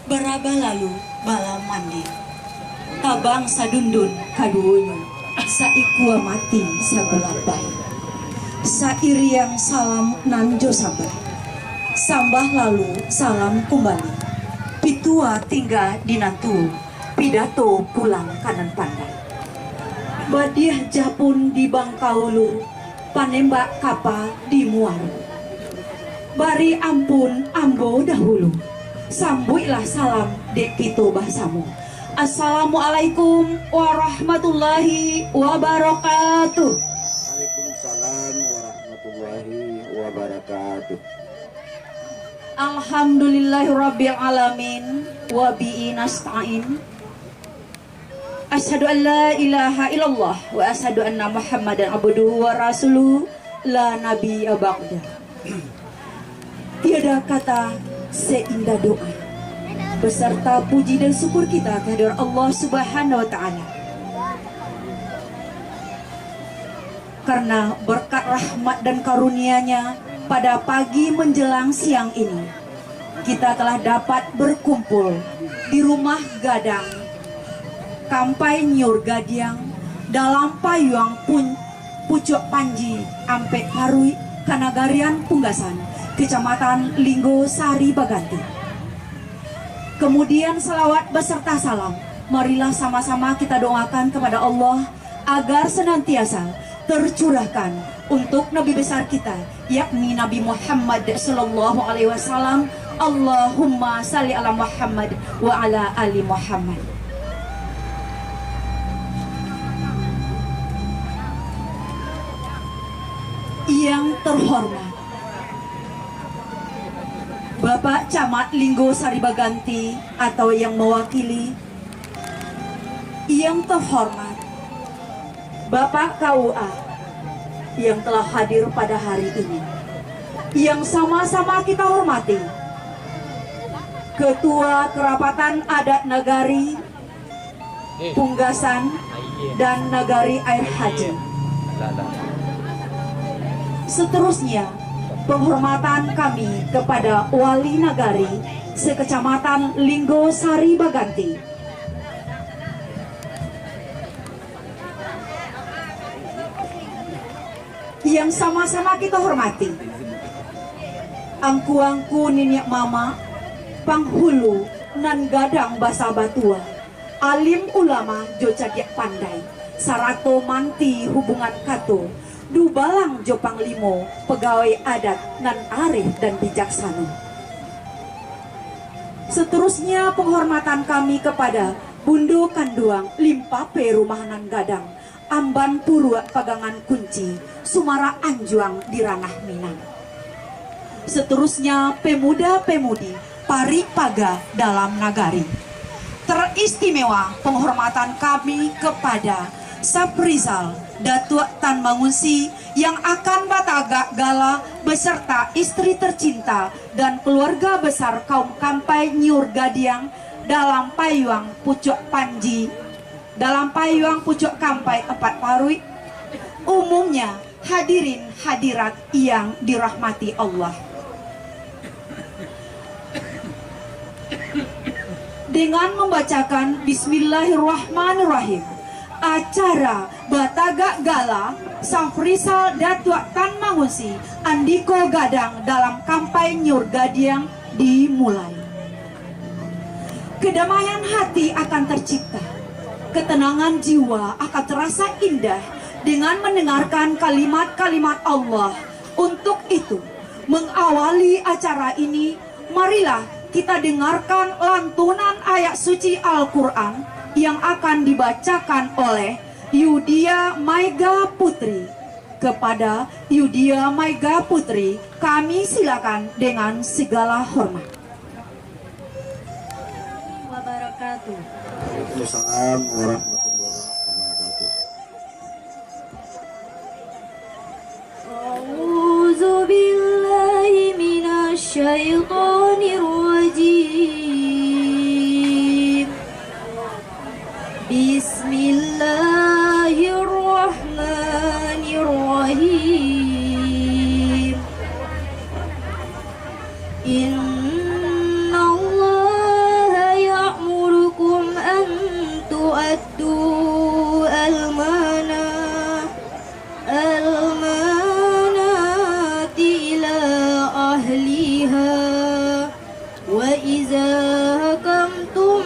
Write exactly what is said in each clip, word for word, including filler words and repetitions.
Barabah lalu balam mandi, tabang sadundun kaduonyo, saikua mati sagulapai. Sairiang salam nan jo sambah, sambah lalu salam kumbali. Pitua tingga di nan tuo, pidato pulang ka nan pandai. Badiah japun di Bangkaulu, panembak kapa di Muaro. Bari ampun ambo dahulu, sambuiklah salam dek kito basamo. Assalamualaikum warahmatullahi wabarakatuh. Waalaikumsalam warahmatullahi wabarakatuh. Alhamdulillahirabbil alamin, wa bihi nasta'in. Asyhadu an la ilaha illallah wa asyhadu anna Muhammadan abduhu wa rasuluh, la nabiyya ba'da. Tiada kata seindah doa beserta puji dan syukur kita kehadirat Allah Subhanahu wa Ta'ala. Karena berkat rahmat dan karunia-Nya, pada pagi menjelang siang ini, kita telah dapat berkumpul di rumah gadang Kampai Nyiur Gadiang dalam payuang pun-, Pucuak Panji Ampek Paruik, Kanagarian Punggasan, Kecamatan Linggo Sari Baganti. Kemudian salawat beserta salam, marilah sama-sama kita doakan kepada Allah agar senantiasa tercurahkan untuk Nabi besar kita, yakni Nabi Muhammad sallallahu alaihi wasallam. Allahumma salli ala Muhammad wa ala ali Muhammad. Yang terhormat Bapak Camat Linggo Sari Baganti atau yang mewakili, yang terhormat Bapak K U A yang telah hadir pada hari ini, yang sama-sama kita hormati, Ketua Kerapatan Adat Nagari Punggasan dan Nagari Air Haji. Seterusnya, penghormatan kami kepada Wali Nagari se-Kecamatan Linggo Sari Baganti. Yang sama-sama kita hormati, angku-angku niniak mamak, panghulu nan gadang basa batua, alim ulama jo cadiak pandai, sarato manti hubungan kato, dubalang jo panglimo, pagawai adat nan arif dan bijaksano. Seterusnya, penghormatan kami kepada Bundo Kanduang Limpape Rumah Nan Gadang, Amban Puruak Pagangan Kunci, Sumarak Anjuang di Ranah Minang. Seterusnya, pemuda-pemudi parik paga dalam nagari. Teristimewa penghormatan kami kepada Safrizal Datuak Tan Mangunsi yang akan batagak gala beserta istri tercinta dan keluarga besar kaum Kampai Nyiur Gadiang dalam payuang pucuak panji, dalam payuang pucuak kampai ampat paruik. Umumnya, hadirin hadirat yang dirahmati Allah. Dengan membacakan Bismillahirrahmanirrahim, acara batagak gala Safrizal Datuak Tan Mangunsi Andiko Gadang dalam Kampai Nyiur Gadiang dimulai. Kedamaian hati akan tercipta, ketenangan jiwa akan terasa indah dengan mendengarkan kalimat-kalimat Allah. Untuk itu, mengawali acara ini, marilah kita dengarkan lantunan ayat suci Al-Quran yang akan dibacakan oleh Yudia Maiga Putri. Kepada Yudia Maiga Putri, kami silakan dengan segala hormat. Wabarakatuh. Waalaikumsalam warahmatullahi wabarakatuh. A'udzu billahi minasy syaithanir rajim. Bismillahirrahmanirrahim. Innallaha إذا حكمتم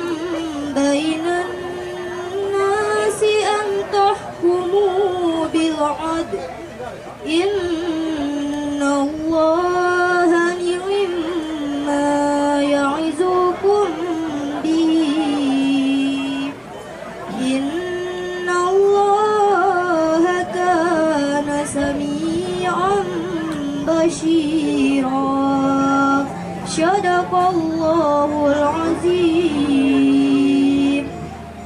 بين الناس أن تحكموا بالعدل. إن الله نعم ما يعظكم به. إن الله كان سميعا بصيرا. صدق الله العظيم.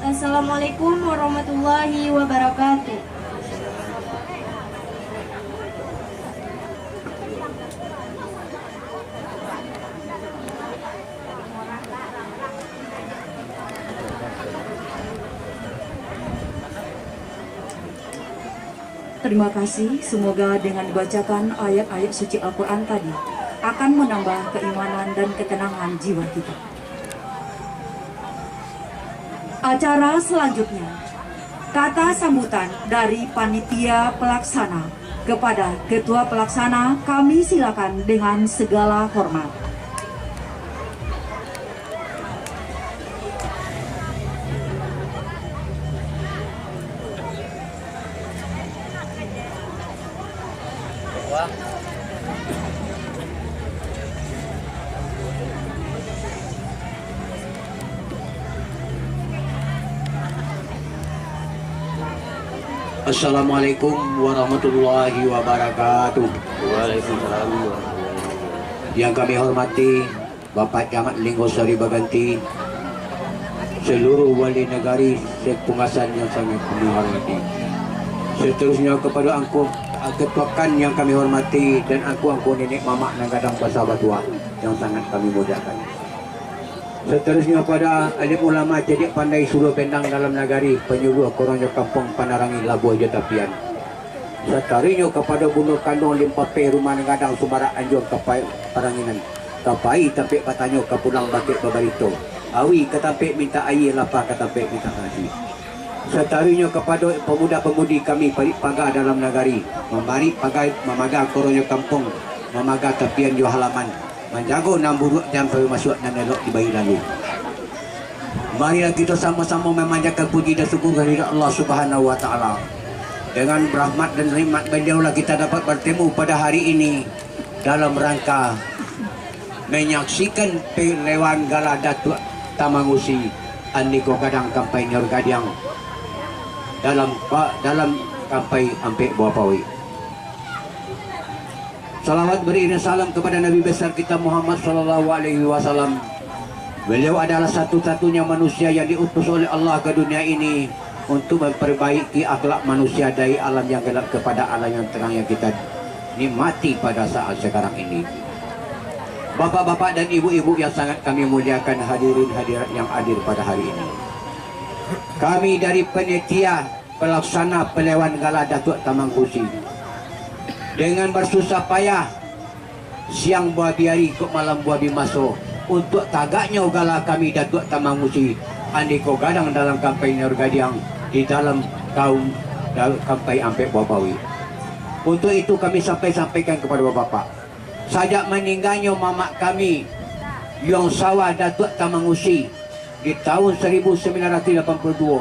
Assalamualaikum warahmatullahi wabarakatuh. Terima kasih. Semoga dengan dibacakan ayat-ayat suci Al-Quran tadi akan menambah keimanan dan ketenangan jiwa kita. Acara selanjutnya, kata sambutan dari panitia pelaksana. Kepada ketua pelaksana, kami silakan dengan segala hormat. Assalamualaikum warahmatullahi wabarakatuh. Waalaikumsalam warahmatullahi wabarakatuh. Yang kami hormati, Bapak Camat Linggo Sari Baganti, seluruh wali nagari sepungasan yang sangat kami hormati. Seterusnya kepada angku, ketuakan yang kami hormati, dan angku-angku nenek mamak nan gadang basa batua yang sangat kami muliakan. Seterusnya pada alim ulama cadiak pandai suluah bendang dalam nagari, panyuluah koronyo kampuang panarangi labuah jo tapian. Sataruihnyo kapado bundo kanduang limpapeh rumah nan gadang sumarak anjuang ka pai paranginan. Ka pai tampek batanyo, ka pulang bakeh babarito. Awi ka tampek mintak aia, lapa ka tampek mintak nasi. Sataruihnyo kapado pamuda-pamudi kami parik paga dalam nagari, mamarik paga, mamaga koronyo kampuang, mamaga tapian jo halaman, manjago nan buruak jan pai masuak, nan elok dibai lalu. Marilah kito samo-samo mamanjatkan puji dan syukur kehadirat Allah Subhanahu wa Ta'ala. Dengan rahmat dan nikmat Beliau lah kita dapat bertemu pada hari ini dalam rangka manyaksikan palewan gala Datuak Tamangusi Andiko Gadang Kampai Nyor Gadiang dalam pa-, dalam kampai Ampek Buah Pauik. Salawat beriring salam kepada Nabi besar kita Muhammad sallallahu alaihi wasallam. Beliau adalah satu-satunya manusia yang diutus oleh Allah ke dunia ini untuk memperbaiki akhlak manusia dari alam yang gelap kepada alam yang terang yang kita nikmati pada saat sekarang ini. Bapak-bapak dan ibu-ibu yang sangat kami muliakan, hadirin hadirat yang hadir pada hari ini. Kami dari panitia palaksana palewan gala Datuak Tamangusi, dengan basusah payah, siang baabih ari, kok malam baabih maso, untuak tagaknyo gala kami Datuak Tamangusi Andiko Gadang dalam Kampai Nyor Gadiang di dalam kaum da-, Kampai Ampek Buah Pauik. Untuak itu kami sampai-sampaikan kepada Bapak, sajak maningganyo mamak kami, Yuang Sawah Datuak Tamangusi, di tahun saribu sambilan ratuih lapan puluah duo,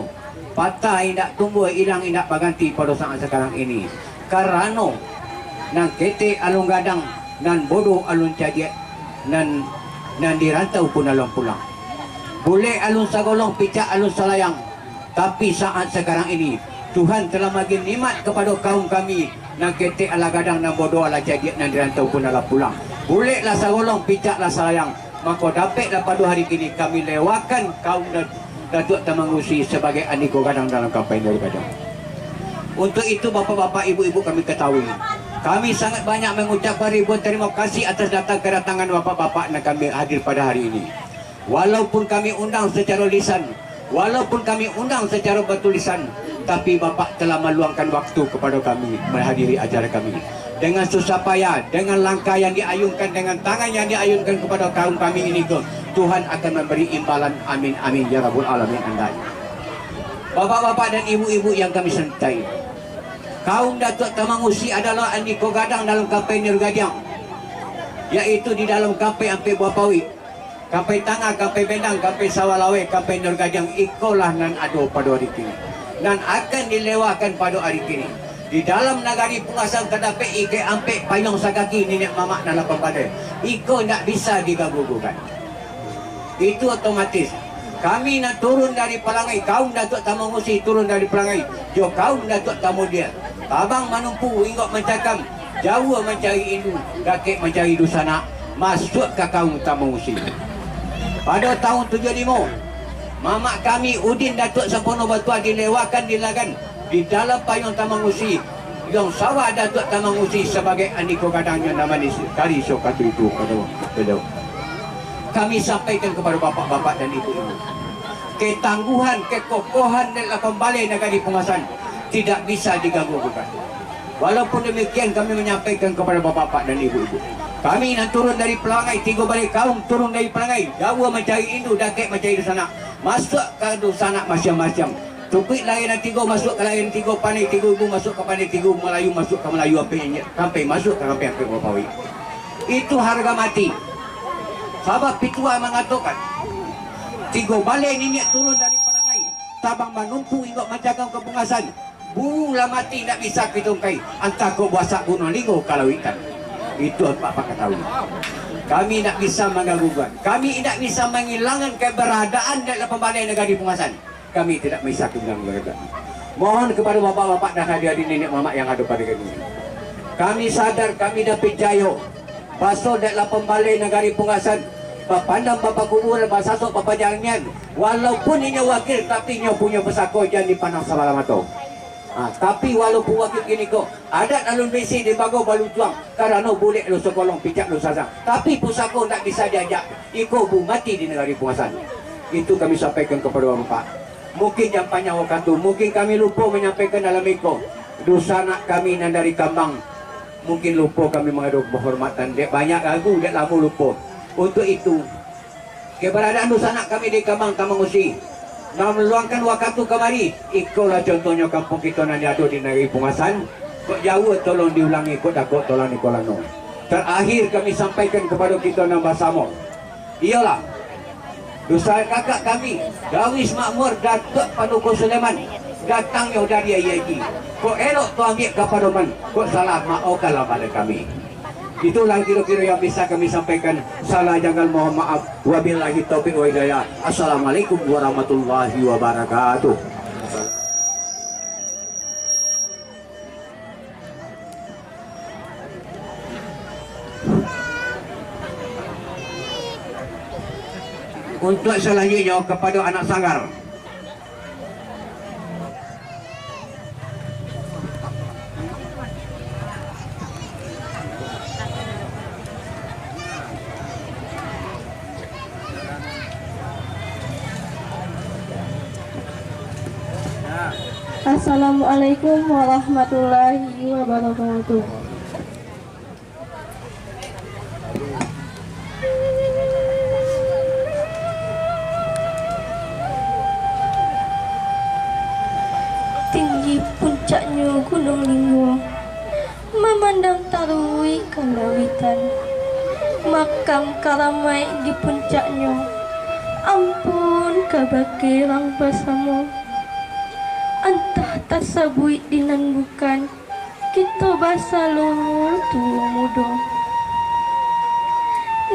patah indak tumbuah, ilang indak baganti pado saat sakarang ini. Karano, nan ketek alun gadang, nan bodoh alun cadiak, nan, nan di rantau pun alun pulang. Bulek alun sagolong, picak alun salayang, tapi saat sakarang ini, Tuhan telah mambari nikmat kapado kaum kami, nan ketek alah gadang, nan bodoh alah cadiak, nan di rantau pun alah pulang. Bulek lah sagolong, picak lah salayang, mako dapeklah pado hari kini kami lewakan kaum Da-, Datuak Tamangusi sabagai Andiko Gadang dalam Kampai Nyor Gadiang. Untuak itu, bapak-bapak, ibu-ibu, kami katahui, kami sangat banyak mangucapkan ribuan tarimo kasih atas datang kadatangan bapak-bapak nan kami hadir pada hari ini. Walaupun kami undang sacaro lisan, walaupun kami undang sacaro batulisan, tapi Bapak telah maluangkan waktu kapado kami manghadiri acara kami. Dengan susah payah, dengan langkah yang diayunkan, dengan tangan yang diayunkan kapado kaum kami ini ko, Tuhan akan mambari imbalan. Amin, amin, ya Rabbul Alamin, andai. Bapak-bapak dan ibu-ibu yang kami cintai, kaum Datuak Tamangusi adalah Andiko Gadang dalam Kampai Nyor Gadiang, yaitu di dalam Kampai Ampek Buah Pauik. Kampai Tangah, Kampai Bendang, Kampai Sawah Laweh, Kampai Nurgajang, ikolah nan ado pado ari kini, nan akan dilewakan pado ari kini. Di dalam nagari Pungasan tadapek ikaik ampek payuang sagagi niniak mamak nan lapan baleh. Iko indak bisa diganggu gugat. Itu otomatis. Kami nan turun dari Palangai, kaum Datuak Tamangusi turun dari Palangai, jo kaum Datuak Tamudia, tabang manumpu inggok mancakam, jauah mancari indu, dakek mancari dunsanak, masuak ka kaum Tamangusi. Pado tahun tujuah limo, mamak kami Udin Datuak Sampono Batuah dilewakan di Lagan, di dalam payuang Tamangusi, Yong Sawah Datuak Tamangusi sabagai andiko gadangnyo nan manis dari Sokatu itu, kata baliau. Kami sampaikan kepada bapak-bapak dan ibu-ibu, ketangguhan, kekokohan dek lapan baleh nagari Pungasan tidak bisa diganggu gugat. Walaupun demikian, kami menyampaikan kepada bapak-bapak dan ibu-ibu, kami nan turun dari Palangai, tigo baleh kaum turun dari Palangai, jauah mancari indu, dakek mancari dunsanak, masuak ka dunsanak masiang-masiang. Tukuik lahia nan tigo, masuak ka lahia nan tigo, pandai tigo ilmu, masuak ka pandai tigo ilmu, Malayu, masuak ka Malayu, sampai inyo, sampai masuak ka sampai angkek bapawik. Itu harga mati. Sabab pituah mangatokan, tigo baleh niniak turun dari Palangai, tabang manumpu inggok mancakam ka Pungasan, bulu lah mati, indak bisa kito ungkai, antah kok basak gunuang linggo ka lauik tadi. Itu Bapak katahui. Kami indak bisa mangganggu gugat. Kami indak bisa mangilangan keberadaan dek lapan baleh nagari Pungasan. Kami tidak bisa tinggal menggagal. Mohon kepada bapak-bapak dan adik-adik, niniak mamak yang ada pada kami. Kami sadar, kami dah picayo, baso dek lapan baleh nagari Pungasan, bapandam bapakuburan, basasok bapajalangian, walaupun inyo wakil, tapi inyo punyo pusako jan dipandang sabalah mato. Ha, tapi walaupun wakil kini ko, adat alun bisi di bago balutuang, karano bulek lo sakolong, picak lo sasang. Tapi pusako ndak bisa diajak, iko bu mati di nagari Pungasan. Itu kami sampaikan kepada Bapak. Mungkin jan panjang wakatu, mungkin kami lupo manyampaikan dalam iko. Dunsanak kami nan dari Kambang, mungkin lupo kami mangado penghormatan, dek banyak lagu, dek lamo lupo. Untuk itu, keberadaan dunsanak kami di Kambang Tamangusi, nan maluangkan wakatu kamari, ikolah contohnyo kampuang kito nan ado di nagari Pungasan, kok jauah tolong diulangi, kok dakek tolong dikolano. Terakhir kami sampaikan kepada kito nan basamo, iyolah, dunsanak kakak kami, Darwis Makmur Datuak Paduko Sulaiman, datangnyo dari Ayaji. Kok elok tu ambiak ka padoman, kok salah maohkanlah pada kami. Itulah kiro-kiro yang bisa kami sampaikan. Salah janggal mohon maaf. Wabillahi taufiq wa hidayah. Assalamualaikum warahmatullahi wabarakatuh. Untuk selanjutnya kepada anak sanggar. Assalamualaikum warahmatullahi wabarakatuh. Tinggi puncaknyo Gunuang Linggo, mamandang taruih ka lauitan. Makam karamaik di puncaknyo, ampun kabake urang basamo. Antah tasabuik di nan bukan, kito basalua tuo mudo.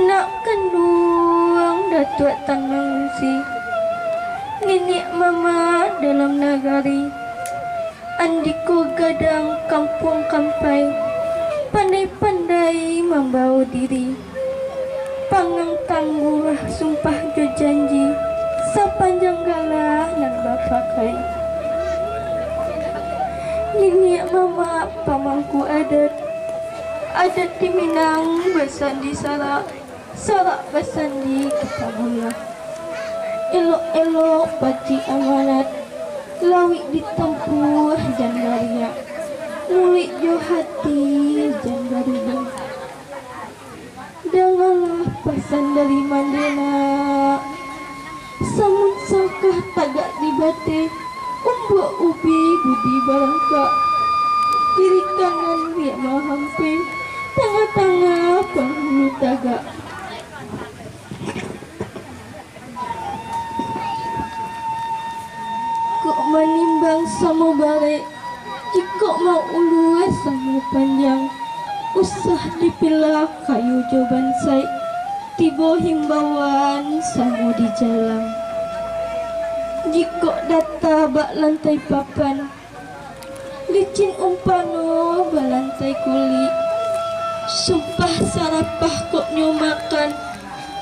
Nak kanduang Datuak Tamangusi, niniak mamak dalam nagari, andiko gadang kampuang Kampai, pandai-pandai mambao diri. Pangang tangguah sumpah jo janji, sapanjang galah nan bapakai. Niniak mamak pamangku adat, adat di Minang basandi sarak, sarak basandi ka Tabulah. Elok-elok pacik amanat, lauik ditampuah jan bariak, muluik jo hati jan barubah. Dangalah pasan dari Mandena, samun sangkah tagak di bateh, umbuak ubi budi barangkak, kiri kanan riak mahampeh, tangah-tangah panghulu tagak. Samo barek, jikok maulua samo panjang, usah dipilah kayu jo bansaik, tibo himbauan samo di jalang. Jikok data bak lantai papan, licin umpano balantai kulik, sumpah sarapah kok nyo makan,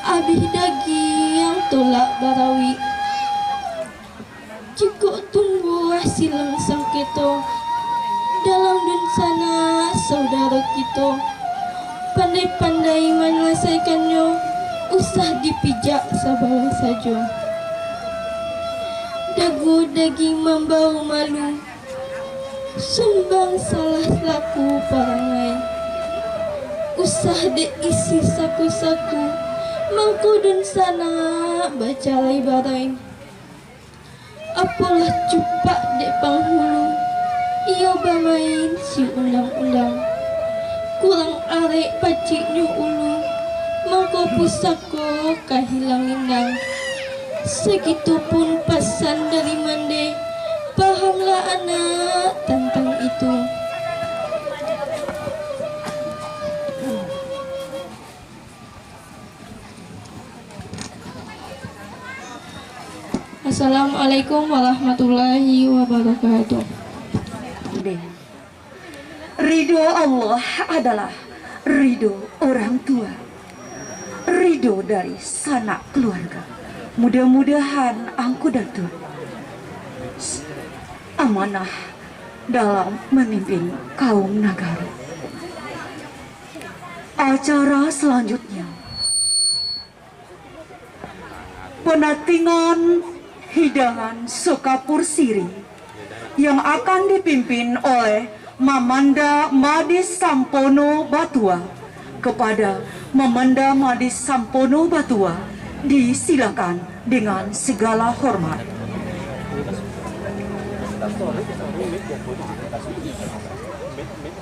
abih dagiang tolak barawik. Jikok tumbuah silang sangketo dalam dunsanak saudaro kito, pandai-pandai manyalasaikannyo, usah dipijak sabalah sajo. Dagu dagiang mambao malu, sumbang salah salaku parangai. Usah dek isi saku-saku, mangko dunsanak bacarai-barai. Apolah cupak dek panghulu, iyo bamain si undang-undang. Kurang arek paciknyo ulu, mangko pusako ka hilang indang. Sagitu pun pasan dari mande, pahamlah anak tantang itu. Assalamualaikum warahmatullahi wabarakatuh. Ridho Allah adalah ridho orang tua, ridho dari sanak keluarga. Mudah-mudahan Angku Datuak amanah dalam memimpin kaum nagari. Acara selanjutnya, penatingan hidangan sokapur siri yang akan dipimpin oleh Mamanda Madis Sampono Batua. Kepada Mamanda Madis Sampono Batua, disilakan dengan segala hormat.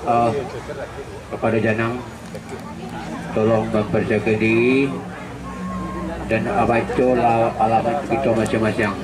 Ah, kepada Janang, tolong mempersiapkan diri dan, ah, bacolah alamat kita masing-masing.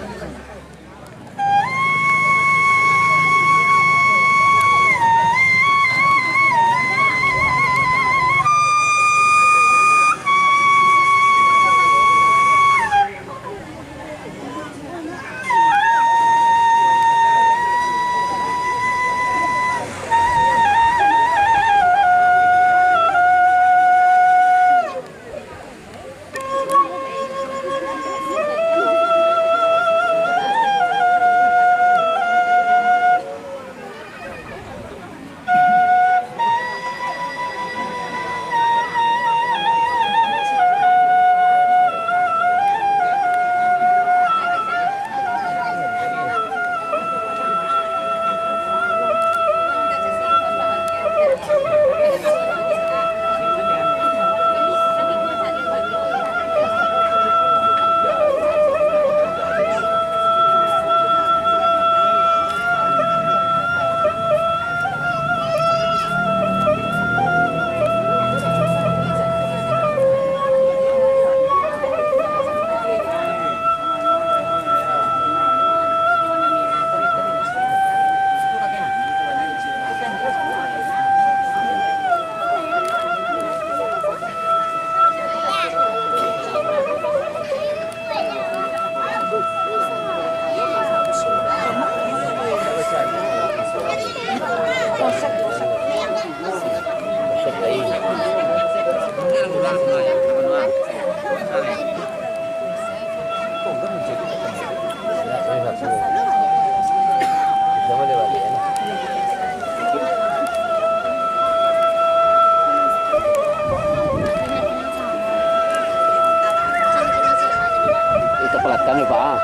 Kita pelatkan ya, Pak.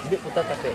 Ini putar capek.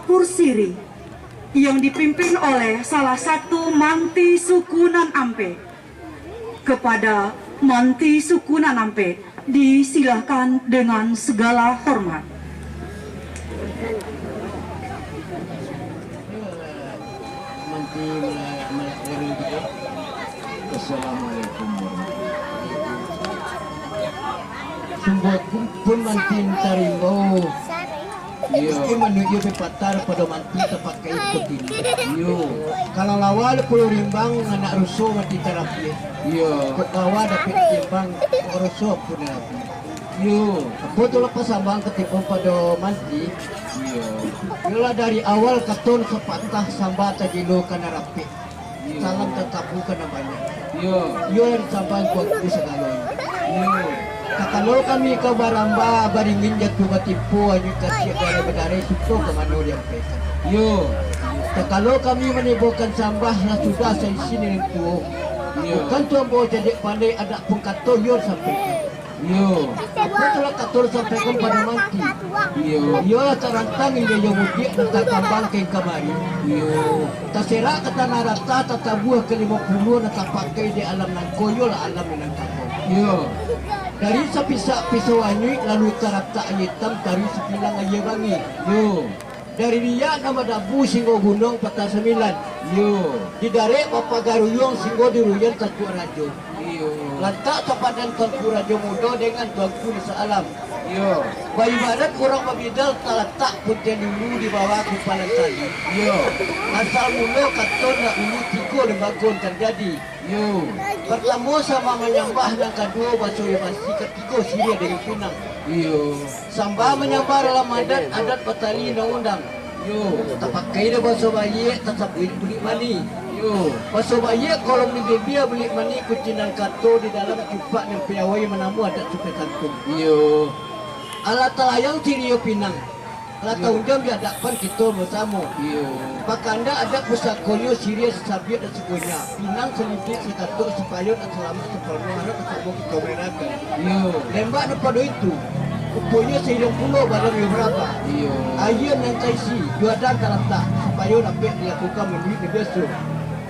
Pursiri yang dipimpin oleh salah satu manti suku nan ampek. Kepada manti suku nan ampek, disilahkan dengan segala hormat. Assalamualaikum warahmatullahi wabarakatuh. Sungguahpun manti tarimbau. Iyo. Pasti manuik iyo bapatar pado manti tapakai kutini. Iyo. Kalau lawa puluah rimbang anak ruso manti tarapiak. Iyo. Kok lawa dapek timbang, kok ruso pun rapi. Iyo. Apo tu lah pasambang katimbang pado manti. Iyo. Iyolah dari awal katon sapatah sambah tagilo kana rapik. Iyo. Salam tatabu ka nan banyak. Iyo. Iyo nan sampaian kuangku sagalo. Iyo. Takalo kami ka baramba, baringin jatuah batimpo, anyuik kasiak dareh badareh, suko ka mano diampaikan. Iyo. Takalo kami manibokan sambah, lah sudah saisi niniak tuo. Iyo. Bukan tu ambo cadiak pandai, adat pun kato iyo disampaikan. Iyo. Apo tu lah kato disampaikan pado manti. Iyo. Iyolah tarantang inyo jo mudiak nan takambang ka kamari. Iyo. Taserak ka tanah rata, tatabuah ka limo puluah, nan tapakai di alam nangko, iyolah alam Minangkabau. Iyo. Dari sapisak pisau anyuik, lalu taratak aia itam, taruih sapilang aia bangih. Iyo. Dari riak nan badabu, singgo gunuang patah sambilan. Iyo. Didarek bapagaruyuang, singgo diruyan tatuak rajo. Iyo. Lantak sapadan Tuanku Rajo Mudo dengan Tuanku Nisa Alam. Iyo. Baibarat urang babidal, talatak puntiang dulu di bawah kupalan tali. Iyo. Asal mulo kato nan dahulu, tigo limbago tarjadi. Iyo. Partamo sambah manyambah, nan kaduo baso basi, katigo siriah dengan pinang. Iyo. Sambah manyambah dalam adat, adat batali undang-undang. Iyo. Tapakai dek baso baiak, tasabuik bulik manih. Iyo. Baso baiak kolong di bibia, bulik manih kunci nan kato, di dalam cupak nan piawai, manamu adat supai santun. Iyo. Alah talayang siriah pinang, alah taunjam di adapan kito basamo. Iyo. Bakandak adat pusakonyo, siriah sasabiak dan sagonyak, pinang salidik sakatok, supayo nak salamat sapaloh, harap basamo kito mairakan. Iyo. Lembak nan pado itu, ruponyo sairiang pulo balam iyo barabah. Iyo. Aia nan taisi, juadan talatak, supayo dapek dilakukan manuruik nan biaso.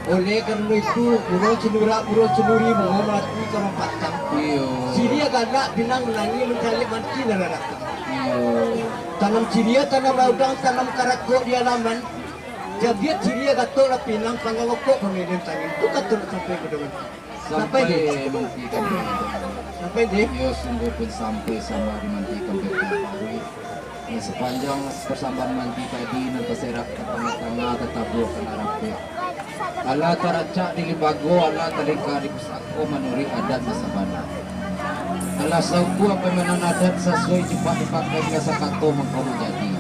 Oleh karano itu, buruang sinurak, buruang sinuri, bungo malati ka mampatang. Iyo. Siriah galak, pinang manangih, mancaliak manti nan lah datang. Iyo. Tanam siriah, tanam laudang, tanam karakok di alaman. Jabiak siriah gatok lah pinang, panggang okok pameden tangan. Tu kato nak sampai ka doman. Sampai, sampai, deh. Manti kami. Sampai, deh. Iyo, sungguahpun sampai sambah di manti kami. Nah, sapanjang pasambahan manti tadi nan taserak ka tangah-tangah, tatabuah ka nan rapek. Alah taracak di limbago, alah talingka di pusako, manuruik adat nan sabana. Alah saukua pamainan adat, sasuai cupak dipakai, nan sakato mangko manjadi.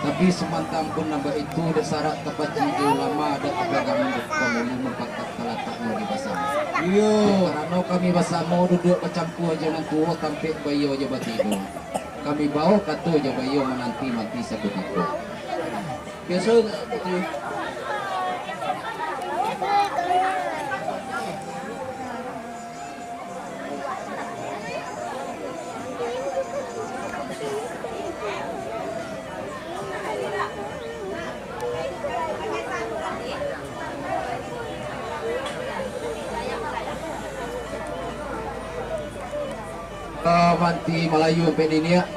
Tapi samantang pun nan baitu, dek sarak tapacik di ulama, adat pagangan di pangulu, mupakat talataknyo di basamo. Iyo. Karano kami basamo duduak bacampua jo nan tuo, tampek baiyo jo batido. Kami bao kato jo baiyo, mananti mati sakutiko. Biaso, Putri. Ah, manti Malayu ampek niniak.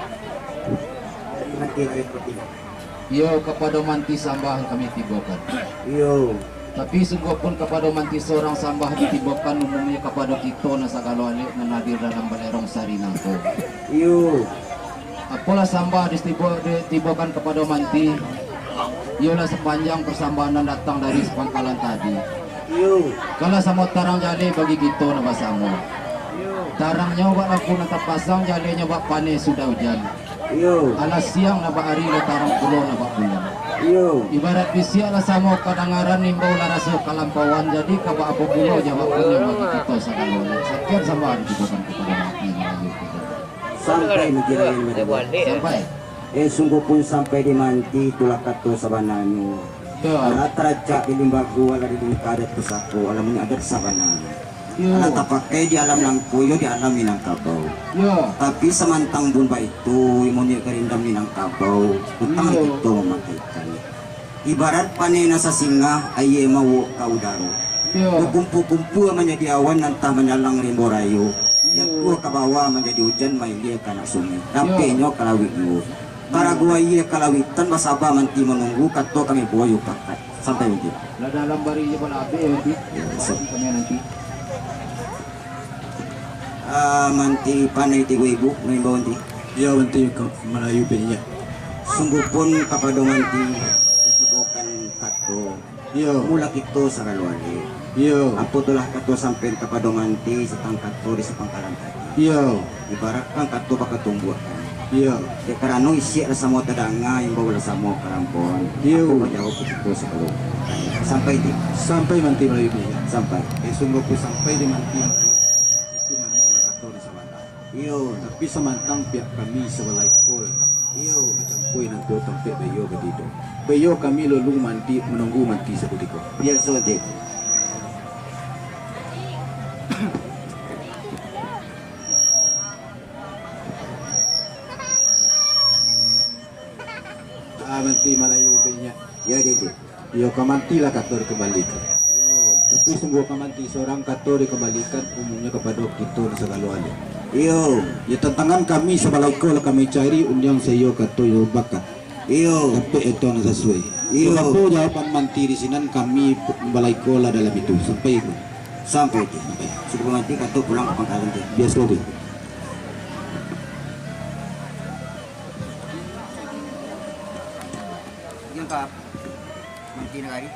Manti Malayu ampek niniak. Iyo, kapado manti sambah kami tibokan. Iyo. Tapi sungguahpun kapado manti surang sambah ditibokan, umumnyo kapado kito nan sagalo alek nan hadir dalam balerong sari nangko. Iyo. Apolah sambah ditibo-, ditibokan kapado manti, iyolah sapanjang pasambahan nan datang dari sapangkalan tadi. Iyo. Kalah samo tarang jaleh bagi kito nan basamo. Iyo. Tarangnyo bak lampu nan tapasang, jalehnyo bak paneh sudah ujan. Iyo. Alah siang nan bak ari, lah tarang pulo nan bak bulan. Iyo. Ibarat bisiak lah samo kadangaran, imbau lah raso kalampauan, jadi ka baa apo pulo jawabunnyo bagi kito sagalo. Sakian sambah ditibokan kapado manti Malayu kito. Sampai manti Malayu. Sampai. Eh, sungguahpun sampai di manti, itulah kato sabananyo. Iyo. Alah taracak di limbago, alah di lingka di pusako, alah manuruik adat sabananyo. Iyo. Alah tapakai di alam nangko, iyo di alam Minangkabau. Iyo. Tapi samantang pun baitu, manuruik garindam Minangkabau, utang di kito mamakaikan. Ibarat paneh nan sasingah, aia mauwok ka udaro. Iyo. Bakumpua-kumpua manjadi awan, antah manyalang rimbo rayo. Iyo. Jatuah ka bawah manjadi ujan, mailia ka anak sungai. Iyo. Rampeknyo ka lauik juo. Iyo. Karago aia ka lauitan, basaba manti manunggu, kato kami buwai upakat. Sampai, Manti. Lah dalam bari je pala abih, Manti. Iyo, sa- Kami nanti. Ah, Manti Panai Tigo Ibu, maimbau, Manti. Iyo, Manti, ka Malayu Banyak. Sungguahpun kapado Manti ditibokan kato, iyo, mula kito sagalo alek. Iyo. Apo tu lah kato sampean kapado Manti, satang kato di sapangkalan tadi. Iyo. Ibaratkan kato bakatumbuakan. Iyo. Dek karano isiak lah samo tadanga, imbau lah samo karampoan. Iyo. Apo manjawab kito sagalo? Sampai, Manti. Sampai, Manti Malayu Banyak. Sampai. Eh, sungguahpun sampai di Manti Malayu. Itu memang lah kato di sabanta. Iyo. Tapi samantang pihak kami sabalai kol. Iyo. Macampua nan tuo tampek baiyo batido. Baiyo kami lalu manti, manunggu Manti sakutiko. Biaso, Dek. Ah, Manti Malayu Banyak. Yo, Dek, Dek. Iyo, ka Manti lah kato dikambalikan. Iyo. Tapi sungguah ka Manti surang kato dikambalikan, umumnyo kapado kito nan sagalo alek. Iyo. Yo, tantangan kami sabalai ko lah kami cari, undiang saiyo kato iyo bakat. Iyo. Tampek eto nan sasuai. Iyo. Apo jawaban Manti di sinan, kami balai ko lah dalam itu. Sampai itu. Sampai itu. Sampai. Sudah Manti kato pulang ka pangkalan tu. Biaso tu. Jangka Manti Nagari.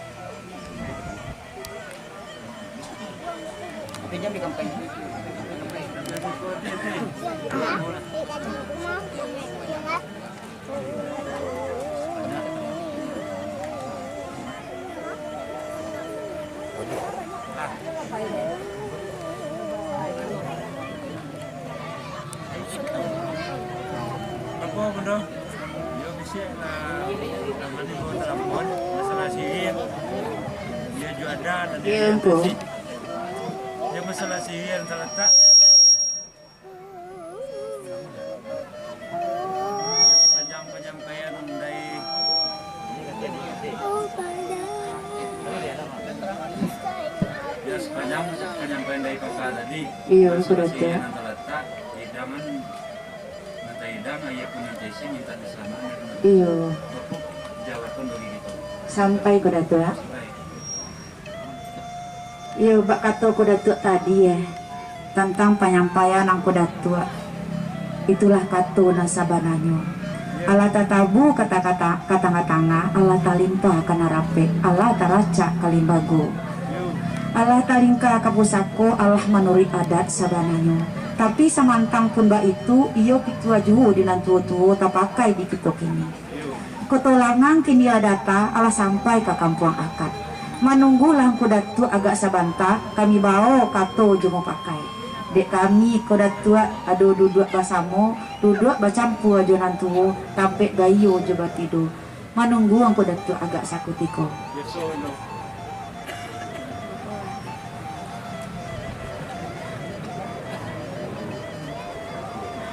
Apa jam di kampai? Apo, Bunda? Yo, bisiak lah, namanya bawa telepon, masalah sihir. Dia jual ada, dan dia Iya, lihat Empu. Sih. Dia masalah sihir, yang terletak. Sepanjang penyampaian dari Ya, sepanjang penyampaian dari Papa tadi, Iya, masalah sudah sihir ya. Yang terletak, hidangan Nan taidang, ayah pun nan taisi mintak disalamakan. Iyo. Bapak jawabkan bagi kita. Sampai ko Datuak. Sampai. Iyo, bak kato ko Datuak tadi, eh, tantang panyampaian angku Datuak. Itulah kato nan sabananyo. Alah tatabu ka tangah-tangah, alah talimpah ka nan rapek, alah taracak ka limbago. Alah talingka ka pusako, alah manuruik adat sabananyo. Tapi samantang pun baitu, iyo pituah juo di nan tuo-tuo tapakai di kito kini. Koto Langang kini lah data, alah sampai ka Kampuang Akad. Manunggulah Angku Datuak agak sabanta, kami bao kato jo mupakai. Dek kami ko Datuak ado duduak basamo, duduak bacampua jo nan tuo, tampek baiyo jo batido. Manunggu Angku Datuak agak sakutiko.